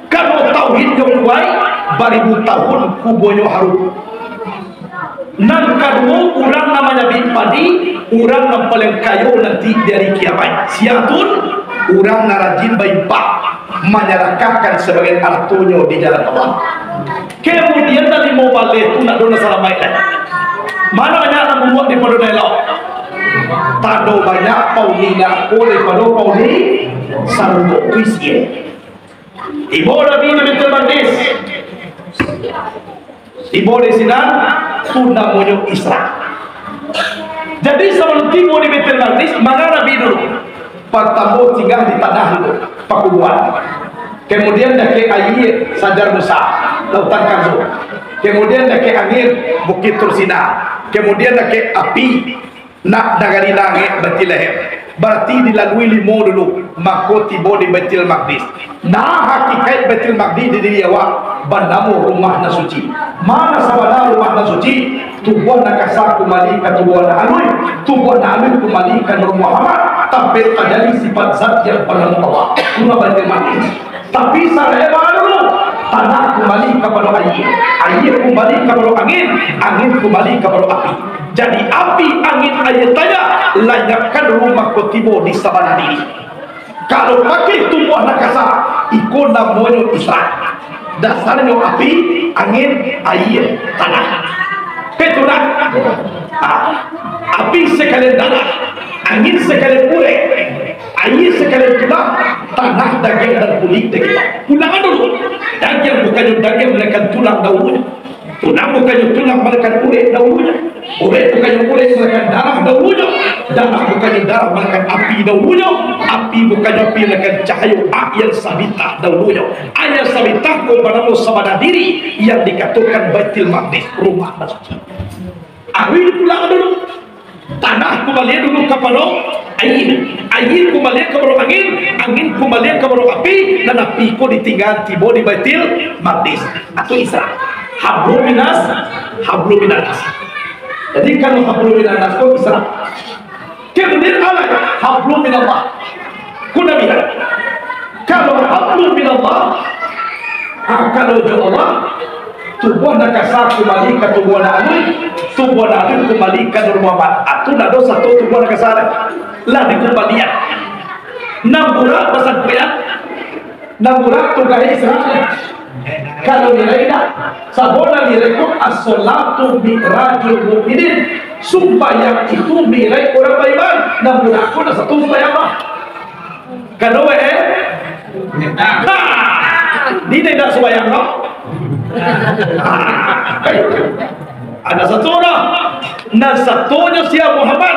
Karano tauhid jo kuaik, baribu tahun kubuanyo harum. Nan kaduo, urang nan manyabik padi, urang nan paliang kayo nanti di ari kiamaik. Sia tu? Urang nan rajin bainfak, manyarakahkan sabagian aratonyo di jalan Allah. Kemudian, nan limo baleh tu ndak ado nan salamaik lai. Ma nan banyak nan buruak daripado nan elok? Tando banyak pauni nan ako daripado pauni sarugo. Tu isinyo. Tibo Nabi di Baitul Maqdis. Tibo di sinan, tu namonyo Isra. Jadi, sabalun tibo di Baitul Maqdis, manga Nabi dulu? Partamo singgah di tanah tu, pakuburan. Kemudian dakek aia, Sajar Musa, Lautan Kalzum. Kemudian dakek angin, Bukik Tursina. Kemudian dakek api, nak nagari nan angek, Baitul Laham. Bararti dilalui limo dulu, mako tibo di Baitul Maqdis. Nah, hakikaik Baitul Maqdis di diri awak banamo Rumah Nan Suci. Ma nan sabana Rumah Nan Suci? Tubuah nan kasa kumbali ka tubuah nan aluih, tubuah nan aluih kumbali ka Nur Muhammad, tampek tajadi sifat Zat yang banamo Allah. Rumah Baitul Maqdis. Tapi sarato dulu, tanah kumbali kapado aia, aia kumbali kapado angin, angin kumbali kapado api. Jadi, api, angin, aia tajak, lanjakkan rumah ko tibo di sabana diri. Kalau pakai tubuah nan kasa, iko namonyo Isra. Dasarnyo api, angin, aia, tanah. Itu dah. Ah, api sakalian darah, angin sakalian urek, aia sakalian tulang, tanah dagiang dan kulik dagiang. Ulangan dulu. Dagiang bukannyo dagiang, malainkan tulang dahulunyo. Tulang bukannyo tulang, malainkan urek dahulunyo. Urek bukannyo urek, malainkan darah dahulunyo. Darah bukannyo darah, malainkan api dahulunyo. Api bukannyo api, malainkan cahayo A yang sabita dahulunyo. A yang sabita ko banamo sabana diri yang dikatokan Baitul Maqdis, rumah nan suci. Api dipulang dulu. Tanah kumbalian dulu kapado aia. Aia kumbalian kapado angin. Angin kumbalian kapado api. Nan api ko ditinggaan tibo di Baitul Maqdis. Atau Isra. Hablum minas, hablum minan nas. Jadi, kalau hablum minan nas ko Isra. Kemudian, alai, hablum minallah. Ko Nabi lah. Kalau hablum minallah, ha, kalau jo Allah, tubuah nan kasa kumbali ka tubuah nan aluih, tubuah nan aluih kumbali ka Nur Muhammad. Atu ndak dosa tu tubuah nan kasa lah. Lah dikumbalian. Nan burak basangkuian, nan burak tu gaek Isra. Kalau nilai indak, sabana nilai ko as-sholatu mi'rajul mu'minin. Sumbayang itu mi'raj urang baiman. Nan burak ko nan satu sumbayang mah. Kado, eh? Ha! Di indak sumbayang, no? Ha! Ada satu urang. Nan satunyo sia Muhammad,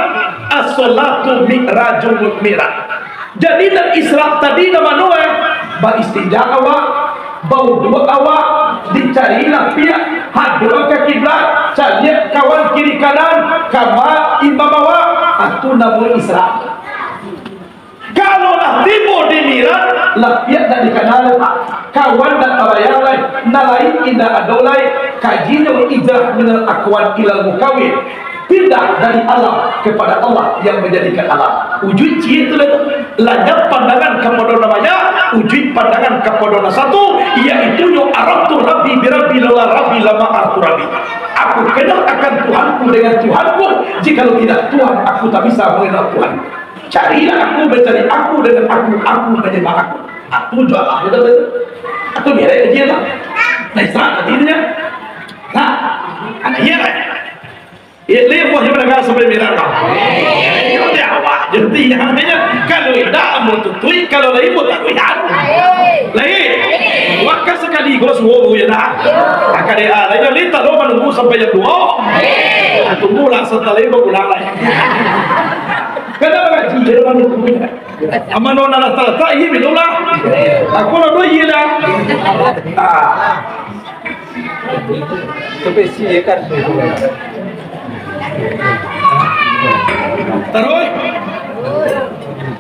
as-sholatu mi'rajul mi'raj. Jadi, nan Isra tadi nan mano, eh? Baistinja awak, bauduak awak, dicari lapiak, hadap ka kiblat, caliak kawan kiri kanan, kama imam awak, atu namo Isra. Kalau lah tibo di Mi'raj, lapiak ndak dikana lai, Pak. Kawan ndak tabayang lai, nan lain indak ado lai, kajinyo hijrah minal akwan ilal mukawin. Pindah dari alam kepada Allah yang menjadikan alam. Ujuik ciek tu lah tu. Lanyap pandangan kapado nan banyak, ujuik pandangan kapado nan satu, yaitunyo araftu Rabbi bi Rabbi laula Rabbi lama araftu Rabbi. Aku kenal akan Tuhanku dengan Tuhanku, jikalau tidak Tuhan, aku tak bisa mengenal Tuhan. Carilah aku mencari aku dengan aku, aku menyembah aku. Aku jual aku dah tu. Aku mirip dia lah. Nah, Islam tadi dia. Nah, anak iya lah. Eh, lebuah je mandanga sampai mirah kau. Iyo, di awak je, inyo, kalau indak, ambo tutuik, kalau lain, ambo takuikan. Lain. Waka sakali, kalau suruh, ambo ya dah. Maka dia, ah, lain, lain, tak lo manunggu sampai jam dua. Ah, tunggulah, setelah itu pulang lah. Kenapa ngaji je manunggu? Amano nak rata-rata, iya, betul lah. Aku lah dua, iya lah. Ah. Sampai si, ya kan? Taruih.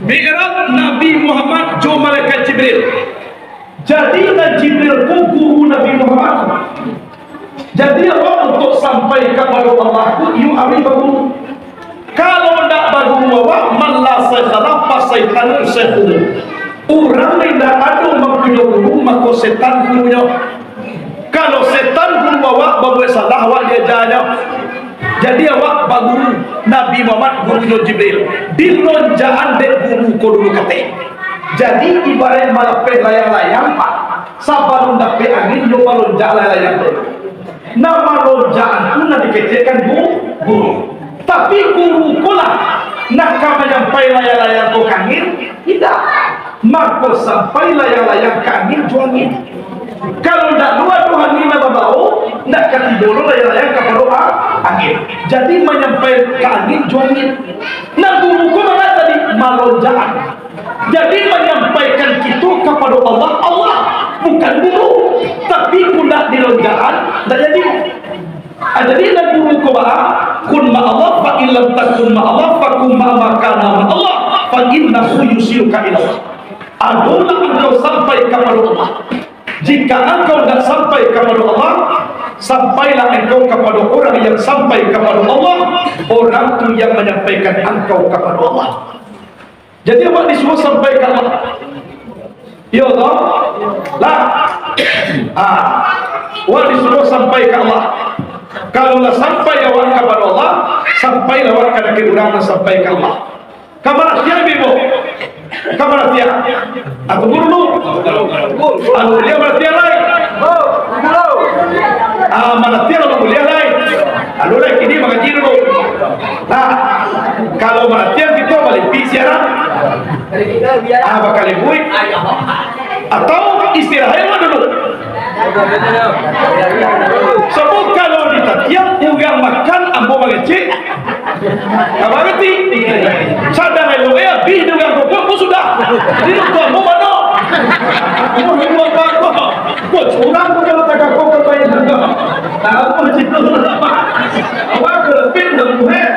Mi'raj Nabi Muhammad jo malaikat Jibril. Jadi, nan Jibril tu guru Nabi Muhammad. Jadi, awak untuak sampai kapado Allah tu, iyo ari baguru. Kalau ndak baguru awak, man la syaikha lahu fa syaitanu syaikhuhu. Urang nan indak ado mampunyoi guru, mako setan gurunyo. Kalau setan guru awak babuek salah, awak diajanyo. Jadi awak baguru, Nabi Muhammad gurunyo Jibril. Dilonjakan dek guru ko dulu katek. Jadi ibaraik malapeh layang-layang, Pak. Sabalun dapek angin, yo malonjak layang-layang tu. Nan malonjak tu nan dikecekkan gu-, guru. Tapi guru ko lah nan ka manyampai layang-layang ko ka angin? Indak. Mako sampai layang-layang ka angin jo angin. Kalau indak lo ado angin nan babao, indak ka tibo lo layang-layang kapado a-, angin. Jadi manyampai ka angin jo angin. Nan guru ko manga tadi? Malonjakan. Jadi, manyampaikan kito kapado Allah, Allah, bukan guru. Tapi, pundak di lonjakan, ndak jadi. Ah, jadi, nan guru ko baa, kun ma Allah, fa in lam takun ma Allah, fa kun ma ma kana ma Allah, fa innahu yusiluka ila Allah. Adolah engkau sampai kapado Allah. Jika engkau ndak sampai kapado Allah, sampailah engkau kapado urang yang sampai kapado Allah, urang tu yang manyampaikan engkau kapado Allah. Jadi, awak disuruah sampai ka Allah. Iyo toh? Lah. Ah, awak disuruah sampai ka Allah. Kalau lah sampai awak kapado Allah, sampailah awak ka dakek urang nan sampai ka Allah. Ka malatiah, Ibu? Ka malatiah. Atau guru tu? Anu, dia malatiah lai. Ah, malatiah lalu kuliah lai. Lalu lai, kini mangaji dulu. Nah, kalau malatiah kito balimpik siaran. Ah, bakalibuik. Atau istirahat dulu. Sabab kalau ditatiang urang makan, ambo mangecek. Apa ngerti? Sadang elok eh, abih di urang kokok pun sudah. Jadi, tu ambo mano? Ambo di rumah bako. Kok curang pun kalau tak kakok ke bayi juga. Nah, aku macam tu. Awak ke lepit dah muhek.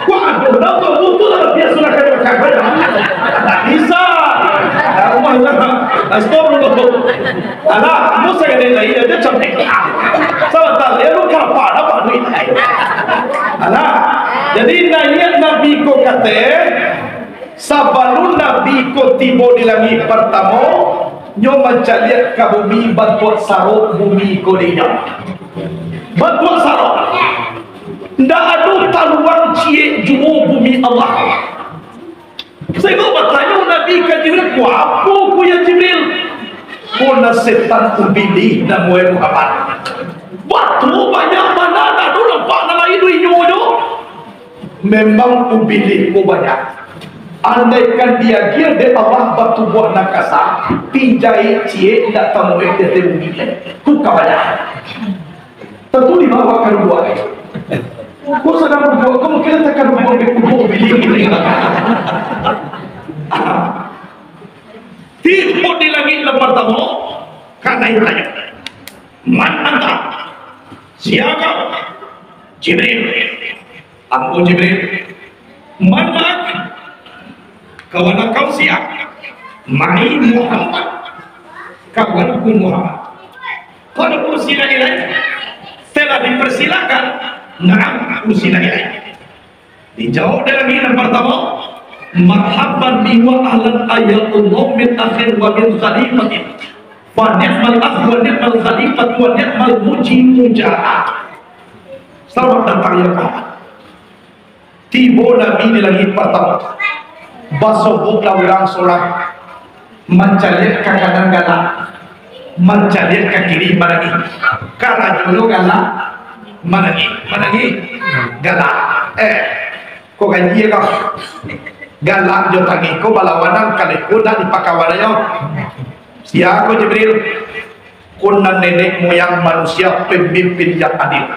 Wah, aku dah tu, tu, tu lah biasa lah kena cakap. Tak bisa. Nah, rumah dah. Astagfirullah. Alah, ambo sakali lai aja capek. Sabanta lai lu karapa dapat duit. Alah, jadi naiak Nabi ko kateh, sabalun Nabi ko tibo di langik partamo, nyo mancaliak ka bumi bantuak sarok bumi ko dek inyo. Bantuak sarok. Ndak ado taluang ciek juo bumi Allah. Sainggo batanyo Nabi ka Jibril, "Ko apo ko, ya Jibril?" "Ko nan setan Ubilih namoe Muhammad." Batua banyak bana, ndak ado nampak nan lain doh inyo jo. Memang Ubilih ko banyak. Andaikan diagiah dek Allah batubuah nan kasa, pinjai ciek indak tamuek di ateh bumi. Ko kabanyakan. Tantu di bawah kaduduak. Kok sadang babuek, kok mungkin tak kaduduak di kubur bilik. Tibo di langik nan partamo, ka naiak tanyo, "Man anta?" "Sia kau?" "Jibril." "Ambo Jibril." "Man ma'ak?" "Kawan kau sia?" "Ma'i Muhammad." "Kawanku Muhammad." "Qad ursila ilaik?" "Telah dipersilakan?" "Na'am, ursila ilaik." Dijawab dek langik nan partamo, Marhaban bi wa ahlan, hayyallahu min akhin wa min khalifatin. Fa ni'mal akh wa ni'mal khalifatu wa ni'mal muji muja'a. Selamat datang, ya Muhammad. Tibo Nabi di langik partamo, basoboklah urang surang, mancaliak ka kanan galak, mancaliak ka kiri manangih. Karajonyo galak, manangih, manangih, galak. Eh, ko ganjia ko. Galak jo tangih ko balawanan, kaleko ndak dipakawanannyo. Sia ko Jibril? Ko nan nenek moyang manusia, pamimpin yang adil.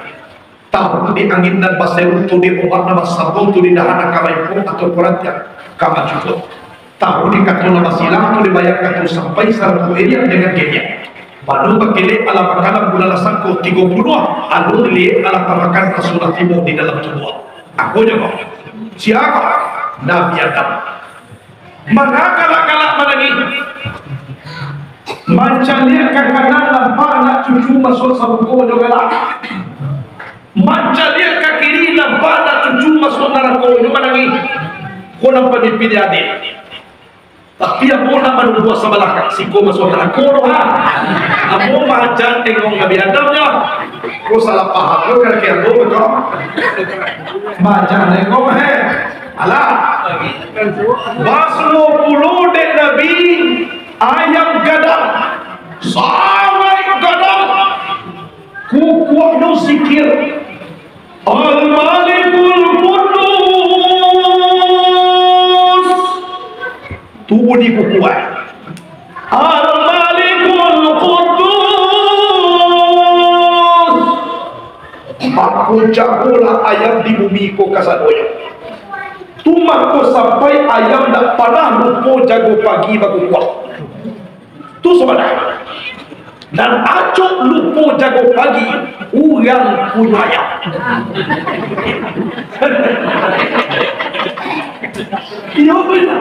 Tahu di angin nan basayun tu, di ombak nan basabur tu, di dahan nan ka baipun atau kurantiang ka bacukuik. Tahu di kato nan basilang tu, di bayang kato sampai sarato iriang dengan geliang. Baru bakelek alam makanan bulan lasangko tigo puluah, alun diliek alam tamakan rasul tibo di dalam tubuah. Aku jo ko. Sia ko? Nabi Adam. Manga galak-galak manangih? Mancaliak ka kanan nampak anak cucu masuak sarugo jo galak. Mancaliak ka kiri nampak anak cucu masuak narako jo manangih. Ko nan pamimpin yang adil. Tapi ambo nak manuduah sabalah ka siko masuak narako tu ha. Ambo maajak tengok Nabi Adam nyo. Ko salah paham tu kan kira tu betul. Maajak tengok he. Alah. Basuo pulo dek Nabi ayam gadang. Sangaik gadang. Kukuaknyo zikir. Al-Malikul Quddus. Tu bunyi kukuak. Al-Malikul Quddus. Mako jagolah ayam di bumi ko kasadonyo. Tu mako sampai ayam dak panah lupo jago pagi bakukuak. Tu sabana. Nan acok lupo jago pagi, urang punyo ayam. Iyo, bana.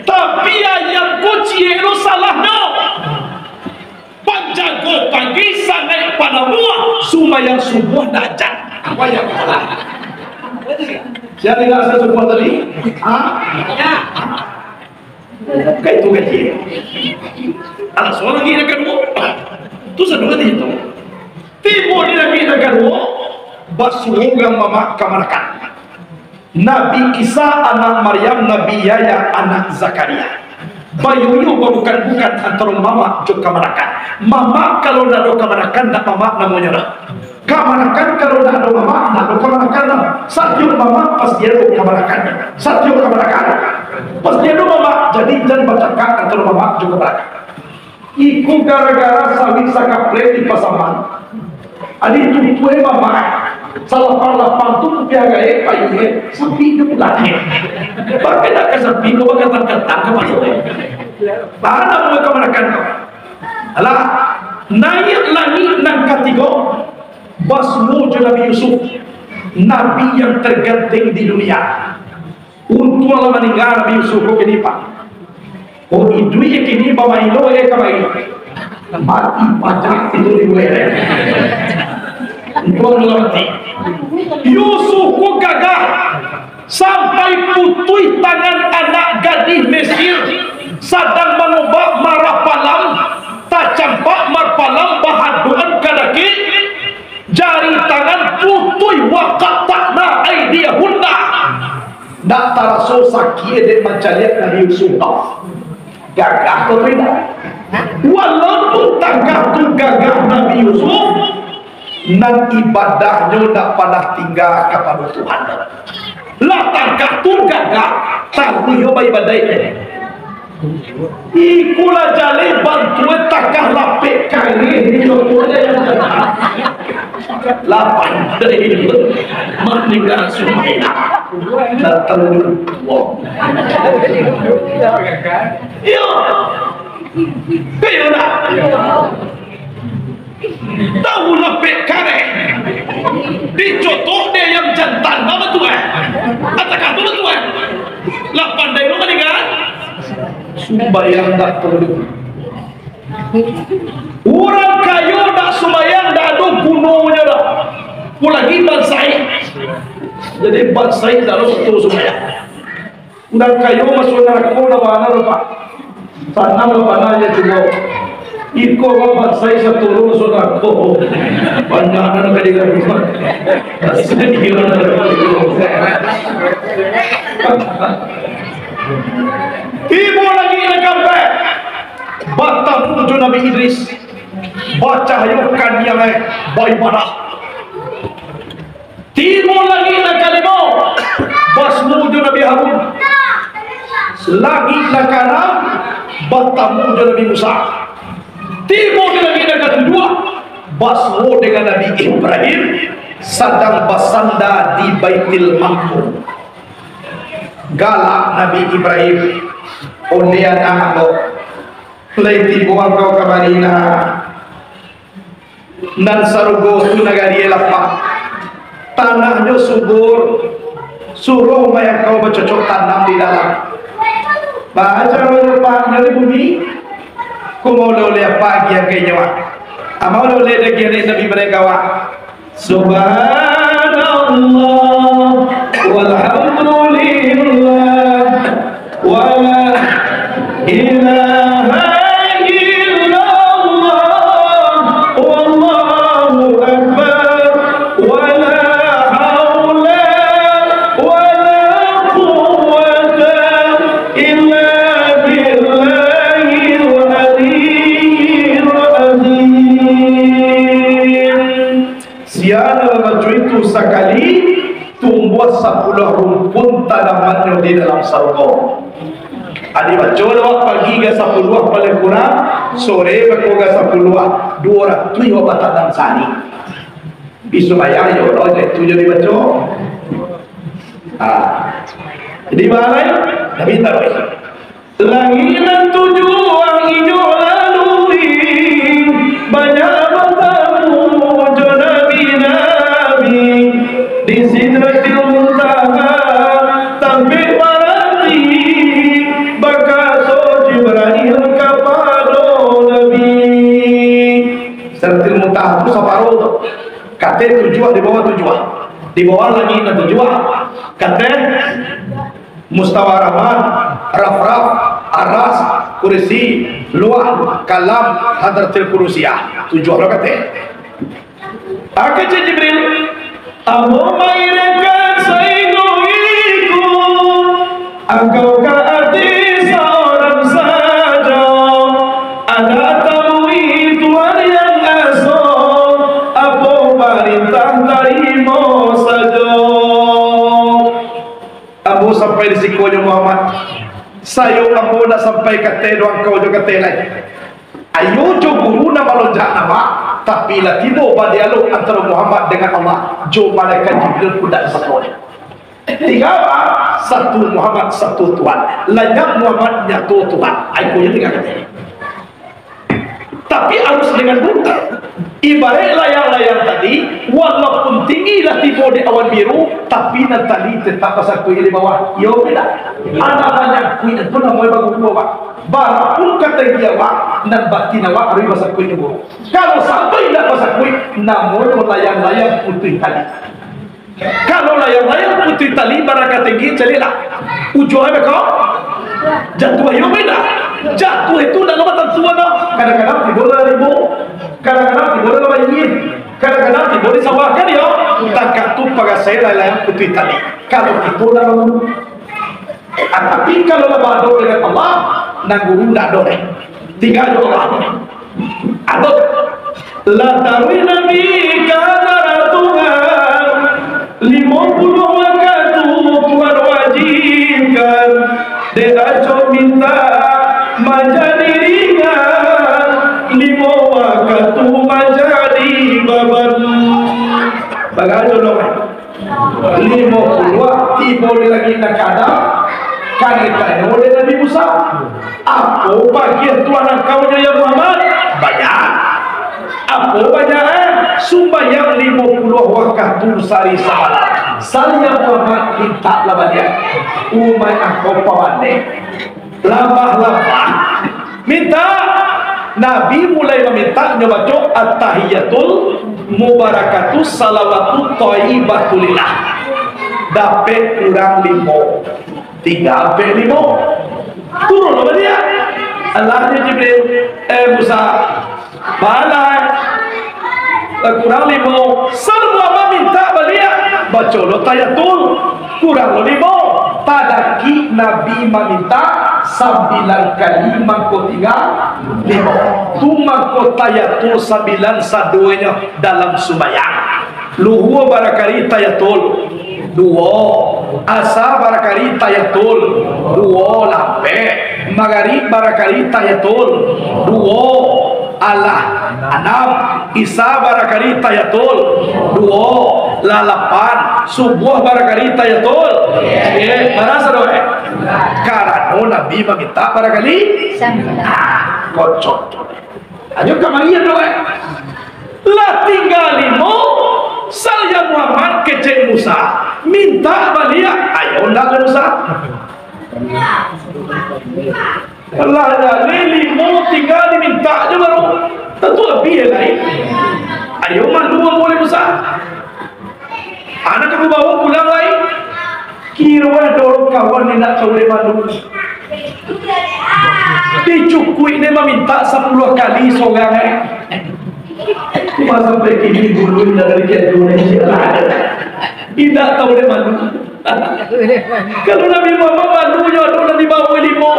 Tapi ayam ko ciek lo salahnyo. Panjago pagi sangaik panamuah, sumbayang subuah ndak jan. Apo yang salah? Sia indak asa subuah tadi? Ha? Kan itu gaji. Alah, surang lagi nan kaduo. Tu satu lagi tu. Tibo di lagi nan kaduo, basuo urang mamak kamanakan. Nabi Isa anak Maryam, Nabi Yahya anak Zakaria. Bayuyu babukan-bukan antaro mamak jo kamanakan. Mamak kalau ndak ado kamanakan, ndak mamak namonyo doh. Kamanakan kalau ndak ado mamak, ndak ado kamanakan doh. Satiok mamak pasti ado kamanakan. Satiok kamanakan pasti ado mamak. Jadi jan bacakak antaro mamak jo kamanakan. Iko gara-gara sawit sakaplek di Pasaman. Adi tutuai mamak, salapang-lapang tu kupiah gaek, payu gaek, sapi tu pulangnya. Pakai nak ka sapi, kau bakatang-katang ka payu. Mana boleh kau makan kau? Alah, naiak langik nan katigo, basuo jo Nabi Yusuf, nabi yang terganteng di dunia. Untuang lah maningga Nabi Yusuf ko kini, Pak. Ko iduik kini bamailo eh kamari. Mati pajak itu di bulan. Untuang lah mati. Yusuf ko gagah sampai putuih tangan anak gadih Mesir sadang mangobak marah palam, tacampak marpalam bahaduan ka dakek, jari tangan putuih, wa qatta'na aidiyahunna. Ndak taraso sakik dek mancaliak Nabi Yusuf tau. Gagah ko tu indak? Walaupun tagah tu gagah Nabi Yusuf, nan ibadahnyo ndak panah tingga kapado Tuhan. Lah tagah tu gagah, taruih yo baibadaik. Ikulah jaleh bantuan takah lapek kareh di contohnya yang datang. Lapan dari itu maninggal Sumaila. Datang dulu. Iyo. Iyo nak. Tahu lapek kareh. Dicotok dek ayam jantan, apa tu eh? Atakah tu tu eh? Lah pandai lo maninggal. Sumbayang dak perlu. Urang kayo dak sumbayang dak ado gunonyo dak. Apolagi bansaik. Jadi, bansaik lalu satu sumbayang. Urang kayo masuak narako, lah bana, Pak. Sanang, lah bana, ya, cubo. Iko, Pak, bansaik satu masuak narako. Banyak nan ka digaduah. Bansaik kiro narako. Tibo lagi nan kaampek. Batamu jo Nabi Idris. Bacahayo kaniang, eh, baibadah. Tibo langik nan kalimo, basuo jo Nabi Harun. Langik nan kaanam, batamu jo Nabi Musa. Tibo di langik nan katujuah, basuo dengan Nabi Ibrahim, sadang basanda di Baitil Ma'mur. Galak Nabi Ibrahim, ondeh anak ambo, lai tibo angkau kamari nak? Nan sarugo tu nagari lapah, tanahnyo subur, suruah umai angkau bacocok tanam di dalam. Baco lapah di bumi, kumo oleh-oleh apak agiah ka inyo, ah? Amak oleh-oleh dagiah dek Nabi Ibrahim ka awak. Subhanallah, walhamdulillah, wala ilaha illallah, wallahu akbar, wala haula wala quwwata illa billahil aliyyil azim. Sia nan mambaco itu sakali, tumbuah sapuluah rumpun tanamannyo di dalam sarugo. Adi baco lah, pagi ga sapuluah paling kurang, sore bako ga sapuluah, duo ratuih awak batanam sahari. Di sumbayang yo, lo, itu jo dibaco. Ah. Jadi, baa lai? Nabi taruih. Langik nan tujuah inyo lalui, banyak batamu jo nabi-nabi. Di Sidratil Muntaha, tampek baranti, bakato Jibrail kapado Nabi. Sidratil Muntaha tu saparo tu. Kateh tujuah di bawah tujuah. Di bawah langik nan tujuah. Kateh Mustawa Rahman, Rafraf, Aras, Kursi, Luah, Kalam, Hadratil Kudusiah. Tujuah lo kateh. Kecek Jibril, ambo mairekan sainggo iko, angkau ka ati saurang sajo. Anak tamu Tuhan yang aso, apo parintah tarimo sajo. Ambo sampai di siko nyo Muhammad. Sayo ambo ndak sampai kateh doh angkau jo kateh lai. Ayo jo guru nan malonjak nambah, tapi lah tibo badialog antaro Muhammad dengan Allah, jo malaikat Jibril pun ndak disatuan. Tigo, satu Muhammad, satu Tuhan. Lah nyo Muhammad nyato Tuhan. Ayo jo tingga kateh. Tapi harus dengan guru. Ibarat layang-layang tadi, walaupun tinggi lah tibo di awan biru, tapi nan tali tetap basakuik di bawah. Iyo, beda. Anak banyak kuik tu namonyo baguru, Pak. Barapun katinggian awak, nan batin awak harus basakuik di bawah. Kalau sampai indak basakuik, namonyo layang-layang putuih tali. Kalau layang-layang putuih tali, bara ka tinggi, caliaklah. Ujuang ai beko, jatuah iyo beda. Jatuah itu ndak ka batantuan doh. Kadang-kadang tibo dalam rimbo, kadang-kadang tibo dalam aia, kadang-kadang tibo di sawah, kan iyo. Takah tu pagasai layang-layang putuih tali. Kalau kito dalam Ah, tapi kalau lah baado dengan Allah, nan guru ndak ado deh. Tingga jo Allah. Atau lah taruih Nabi ka hadrat Tuhan, limo puluah wakatu Tuhan wajibkan, dek ajo mintak manjadi ringan, limo wakatu manjadi baban. Bagajo dong. Limo puluah tibo di langik nan kaanam, ka ditanyo dek Nabi Musa, "Apo bagian Tuhan angkau nyo, ya Muhammad?" Banyak. Apo banyak, eh? Sumbayang limo puluah wakatu sahari samalam. Saliang Muhammad mintak lah baliak. Umaik angkau pamandeh. Lamah-lamah. Mintak. Nabi mulai mamintak, nyo baco, "Attahiyatul mubarakatu salawatu thayyibatulillah." Dapek kurang limo, tingga ampek limo. Turun lo baliak. Alah, Jibril, "Eh, Musa, baa lai? Lah kurang limo." Sabalun mamintak baliak, baco lo tahiyatul. Kurang lo limo. Tadakik Nabi mamintak sambilan kali, mangko tingga limo. Tu mangko tahiyatul sambilan sadoinyo dalam sumbayang. Luhua barakali tahiyatul? Duo. Asa barakali tahiyatul? Duo, lah ampek. Magarib barakali tahiyatul? Duo, alah anam. Isya barakali tahiyatul? Duo, lah lapan. Subuah barakali tahiyatul? Eh, bara sadoe? Karano Nabi mamintak barakali? Sambilan. Ah, kocok. Ayo kamarian doh, eh. Lah tingga limo, Salia Muhammad kecek Musa, mintak baliak, ayo ndak dek Musa? Lah jaleh limo, tingga dimintak jo baru. Tantu abih lai. Ayo malu ambo dek Musa. Anak kamu bawa pulang lai. Kiro ado kawan indak tahu dek malu. Dicukuik ne mamintak sapuluah kali sorang, eh. Cuma sampai kini bulu indak dari kiadu ne. Indak tahu dek malu. Kalau Nabi Muhammad malu nyo ado nan dibawa limo.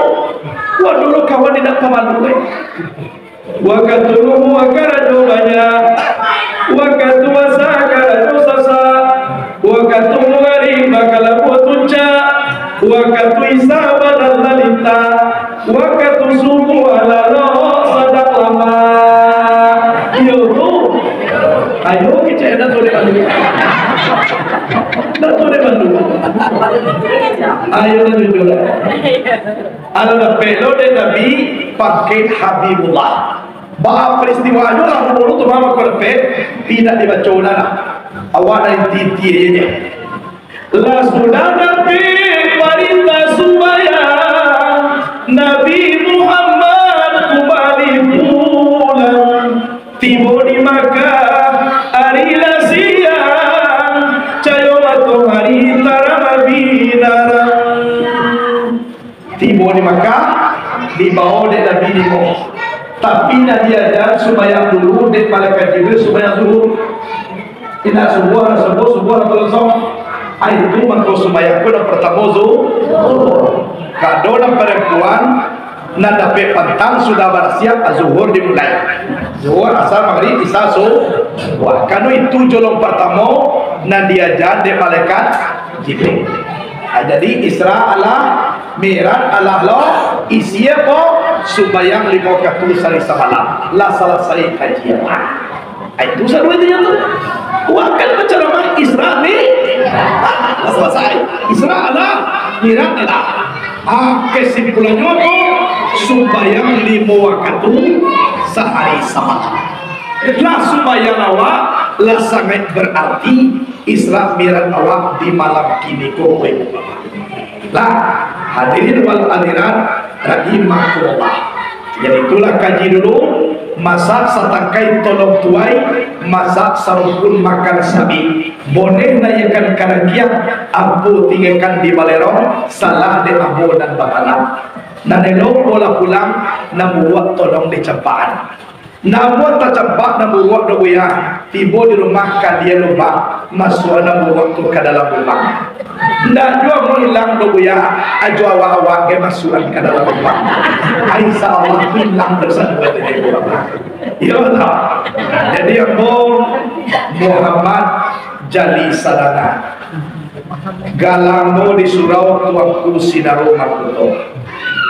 Waduh, kawan indak pamalu, eh. Wakatu Nuh wakarajo banyak, wakatu asa karajo sasak, wakatu mangari bakalabuah tuncak, wakatu Isa banan lalita, wakatu subuah lalok sadang lamak. Iyo tu. Ayo kecek dah tu dek bantu. Dah tu dek bantu. Ayo dah jujur lah. Alah dapek lo dek Nabi pangkek Habibullah. Baa peristiwanyo lah dulu tu mah mako dapek, tidak dibaco ulang lah. Awak nan inti-inti aja je. Lah sudah dapek parintah sumbayang, Nabi Muhammad kumbali pulang. Tibo di Makkah ari lah siang, cayo matohari tarang binarang. Tibo di Makkah, dibawo dek Nabi limo. Tapi nan diaja sumbayang dulu dek malaikat Jibril sumbayang zuhur. Indak subuah, lah subuah, subuah lah balonsong. Ah, itu mangko sumbayang ko nan partamo zu-, zuhur. Kado nan parampuan nan dapek pantang sudah barasiap, ah, zuhur dimulai. Zuhur, asar, magrib, isya, subuah. Kano itu jolong partamo nan diaja dek malaikat Jibril. Ah, jadi Isra alah, Mi'raj alah lo, isi apo? Sumbayang limo wakatu sahari samalam. Lah salasai kaji apo? Ah, itu saduo itu tu. Wah, kan bacaramah Isra ni. Lah salasai. Isra alah, Mi'raj alah. Ah, kesimpulannyo apo? Sumbayang limo wakatu sahari samalam. Lah sumbayang awak, lah sangaik bararti Isra Mi'raj awak di malam kini ko, weh. Lah, hadirin wal hadirat rahimakumullah. Jadi itulah kaji dulu, masak satangkai tolong tuai, masak sarumpun makan sabik. Boneh naiakan karagiah, ambo tinggakan di balerong, salah dek ambo nan batalang. Nan elok bolah pulang, nan buruak tolong dicampakan. Namuah tacampak nan buruak do buya, tibo di rumah kalia lubang, masuak nan buruak tu ka dalam lubang. Ndak juo mailang do buya, ajo awak-awak ge masuak ka dalam lubang. Insya Allah ilang dosa dua tadi buruak. Iyo tak? Jadi ambo Muhammad Jali Sadana. Galangnyo di surau Tuanku Sinaro Makuto.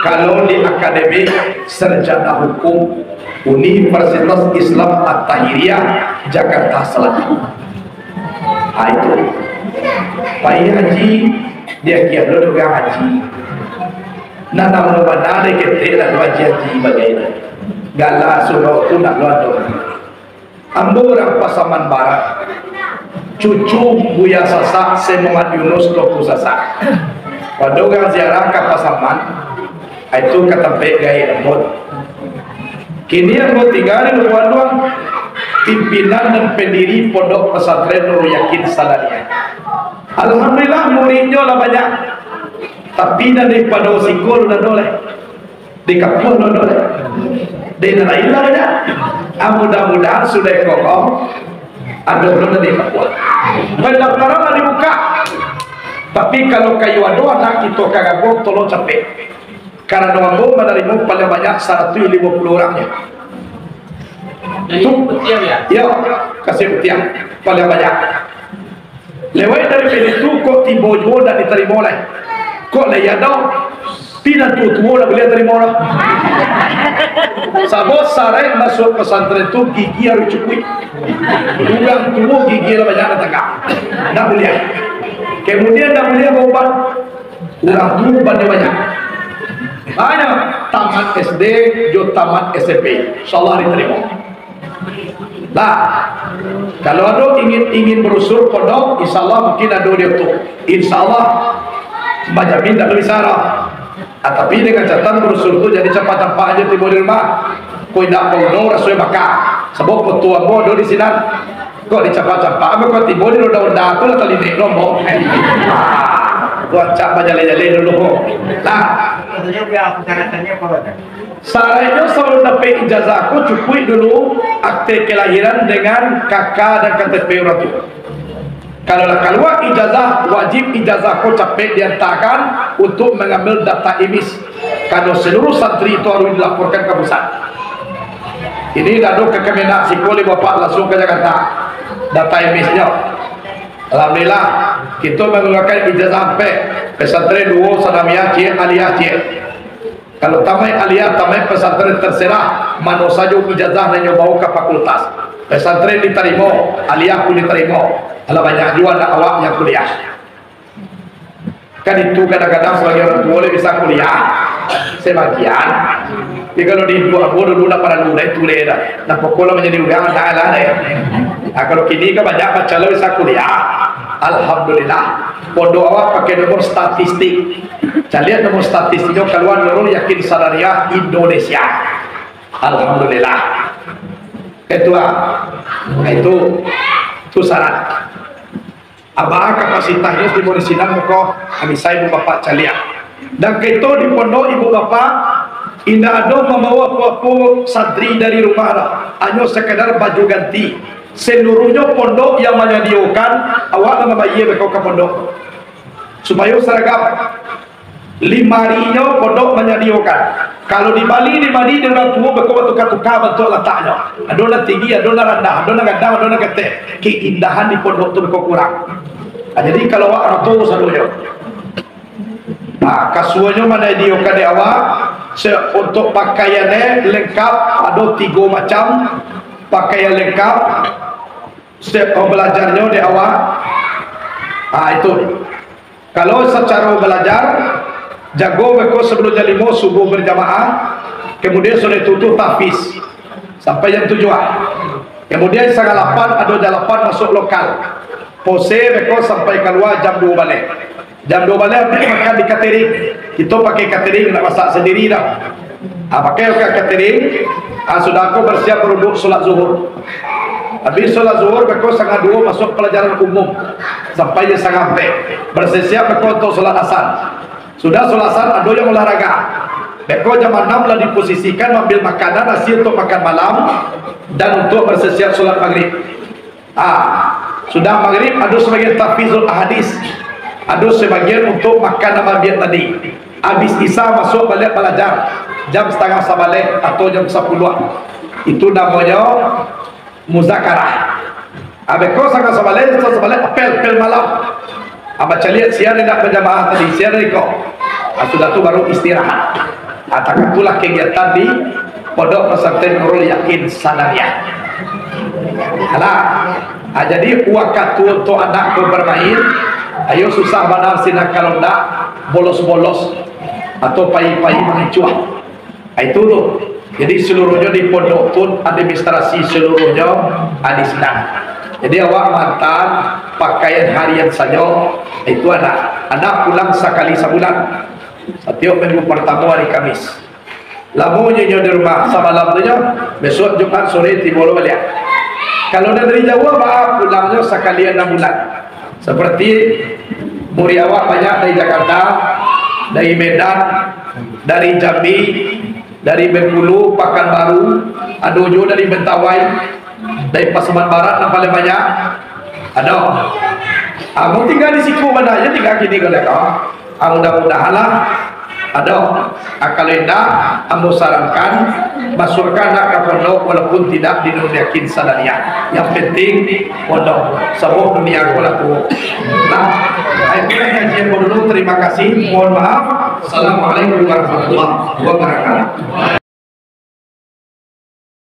Kalau di akademik, sarjana hukum, Universitas Islam At-Tahiriyah, Jakarta Selatan. Ha, itu. Pai haji, di akhia lo tu urang haji. Nah, namo bana dek ketek lah tu haji-haji bagai tu. Gala surau tu nak lo ado. Ambo urang Pasaman Barat, cucu Buya Sasak, Syekh Muhammad Yunus, Teuku Sasak. Pado urang ziarah ka Pasaman, itu ka tampek gaek ambo. Kini ambo tingga di Lubuak Anduang, pimpinan dan pendiri Pondok Pesantren Nurul Yakin Sadania. Alhamdulillah, muridnyo lah banyak. Tapi nan daripado siko alun ado lai. Di kampung alun ado lai. Di nan lain lah banyak. Ah, mudah-mudahan sudah iko ko ado alun di kampung. Pendaftaran lah dibuka. Tapi kalau kayo ado anak kito ka gabung, tolong capek. Karano ambo manarimo paliang banyak saratuih limo puluah urang nyo. Dari Tu, Putiang, ya? Yo, Kasih Putiang paliang banyak. Lewat dari itu, kok tibo juo ndak ditarimo lai. Kok lai ado, tapi nan tuo-tuo ndak buliah tarimo lah. Sabab sarai masuak pesantren tu gigi harus cukuik. Urang tuo gigi lah banyak nan tagak. Ndak buliah. Kemudian ndak buliah baubat. Urang tuo banyak. Banyak tamat S D jo tamat S M P. Insyaallah ditarimo. Lah, kalau ado ingin, ingin berusur pondok, insyaallah mungkin ado di tu. Insyaallah, bajamin tak bisa dah. Ah, tapi dengan catatan berusur tu jadi campak-campak aja tibo di rumah. Kok indak pauno rasonyo baka. Sabab foto ambo ado di sinan. Kok dicampak-campak, ambo kok tibo di ronda-ronda tu lah talinek lo ambo. Ah, tu acak bajaleh-jaleh dulu. Lah. Saraiknyo sabalun dapek ijazah ko cukuik dulu akte kelahiran dengan K K dan K T P urang tuo. Kalau lah kalua ijazah, wajib ijazah ko capek diantakan untuk mangambil data imis. Karano seluruh santri itu harus dilaporkan ka pusat. Ini dado ka Kemenag siko lai bapak langsung ka Jakarta. Data imisnyo. Alhamdulillah, kito mangaluakan ijazah ampek. Pesantren duo, sanawiyah ciek, aliyah ciek. Kalau tamaik aliyah, tamaik pesantren, terserah mano sajo ijazah nan nyo bawo ka fakultas. Pesantren ditarimo, aliyah pun ditarimo. Alah banyak juo anak awak yang kuliah. Kan itu kadang-kadang sabagian urang tuo lai bisa kuliah. Sabagian. Tapi kalau di iduik ambo dulu ndak paralu lai tu lai dah. Ndak pokok lah manjadi urang, ndak lah deh. Nah, kalau kini kan banyak macam lah bisa kuliah. Alhamdulillah. Pondok awak pakai nomor statistik. Caliak nomor statistiknyo kalua Nurul Yakin Sanariah Indonesia. Alhamdulillah. Itu ah. Nah, itu, itu syarat. Aba kapasitasnyo tibo di sinan mako, amisai ibu bapak caliak. Dan kito di pondok ibu bapak, indak ado mambawa apo-apo santri dari rumah lah. Hanyo sakadar baju ganti. Seluruhnyo pondok yang manyadiokan, awak lah mambayia beko ka pondok. Supayo saragam. Limarinyo pondok manyadiokan. Kalau dibali limari di urang tuo, beko batuka-tuka bantuak lataknyo. Ado nan tinggi, ado nan randah, ado nan gadang, ado nan ketek. Keindahan di pondok tu beko kurang. Nah, jadi kalau awak rato sadonyo. Nah, kasuanyo manyadiokan di awak, se-, untuk pakaiannyo lengkap, ado tigo macam pakaian lengkap, setiap balajarnyo di awak. Ah, itu. Kalau sacaro balajar, jago beko sabalun jam limo subuh berjamaah, kemudian sudah itu tu tahfiz sampai jam tujuh ah. Kemudian satangah lapan ado jam lapan masuk lokal. Pose beko sampai kalua jam duo baleh. Jam duo baleh habis makan di catering. Kito pakai catering, ndak masak sandiri dah. Ah, pakai ka catering, ah, sudah ko bersiap beruduk solat zuhur. Habis solat zuhur, beko satangah duo masuk pelajaran umum sampai jam satangah ampek. Bersiap-siap beko untuk solat asar. Sudah solat asar, ado yang olahraga. Beko jam anam lah diposisikan mambiak makanan nasi untuk makan malam dan untuk bersiap-siap solat magrib. Ah, sudah magrib, ado sabagian tahfizul ahadis, ado sabagian untuk makan nan babiak tadi. Abih isya masuk baliak balajar jam satangah sabaleh atau jam sapuluah. Itu namonyo muzakarah. Ah, beko satangah sabaleh, satangah sabaleh, apel, apel malam. Ah, bacaliak sia nan indak bajamaah tadi, sia nan iko. Ah, sudah tu baru istirahat. Ah, takah itulah kegiatan di Pondok Pesantren Nurul Yakin Sanariah. Alah, ah, jadi wakatu untuk anak ko bermain, ayo susah bana sinan kalau ndak bolos-bolos atau pai-pai mangicuah. Ah, itu tu. Jadi, seluruhnyo di pondok tu, administrasi seluruhnyo, ah, di sinan. Jadi, awak maanta pakaian harian sajo, itu anak. Anak pulang sakali sabulan. Satiok minggu partamo ari Kamis. Lamonyo inyo di rumah samalam tu nyo, besok Jumat sore tibo lo baliak. Kalau nan dari jauah, baa pulangnyo sakali anam bulan. Seperti murid awak banyak dari Jakarta, dari Medan, dari Jambi, dari Bengkulu, Pakanbaru, ado juo dari Mentawai, dari Pasaman Barat nan paling banyak. Ado. Amun tingga di siko bana, tingga kini ko lai ko. Ah, mudah-mudahanlah ado. Ah, kalau indak, ambo sarankan, masuakkan anak ka pondok walaupun tidak di Nurul Yakin Sananiyah. Yang penting pondok, sabab dunia ko lah tuo. Nah, itu kajian ko dulu. Terima kasih. Mohon maaf. Assalamualaikum warahmatullahi wabarakatuh.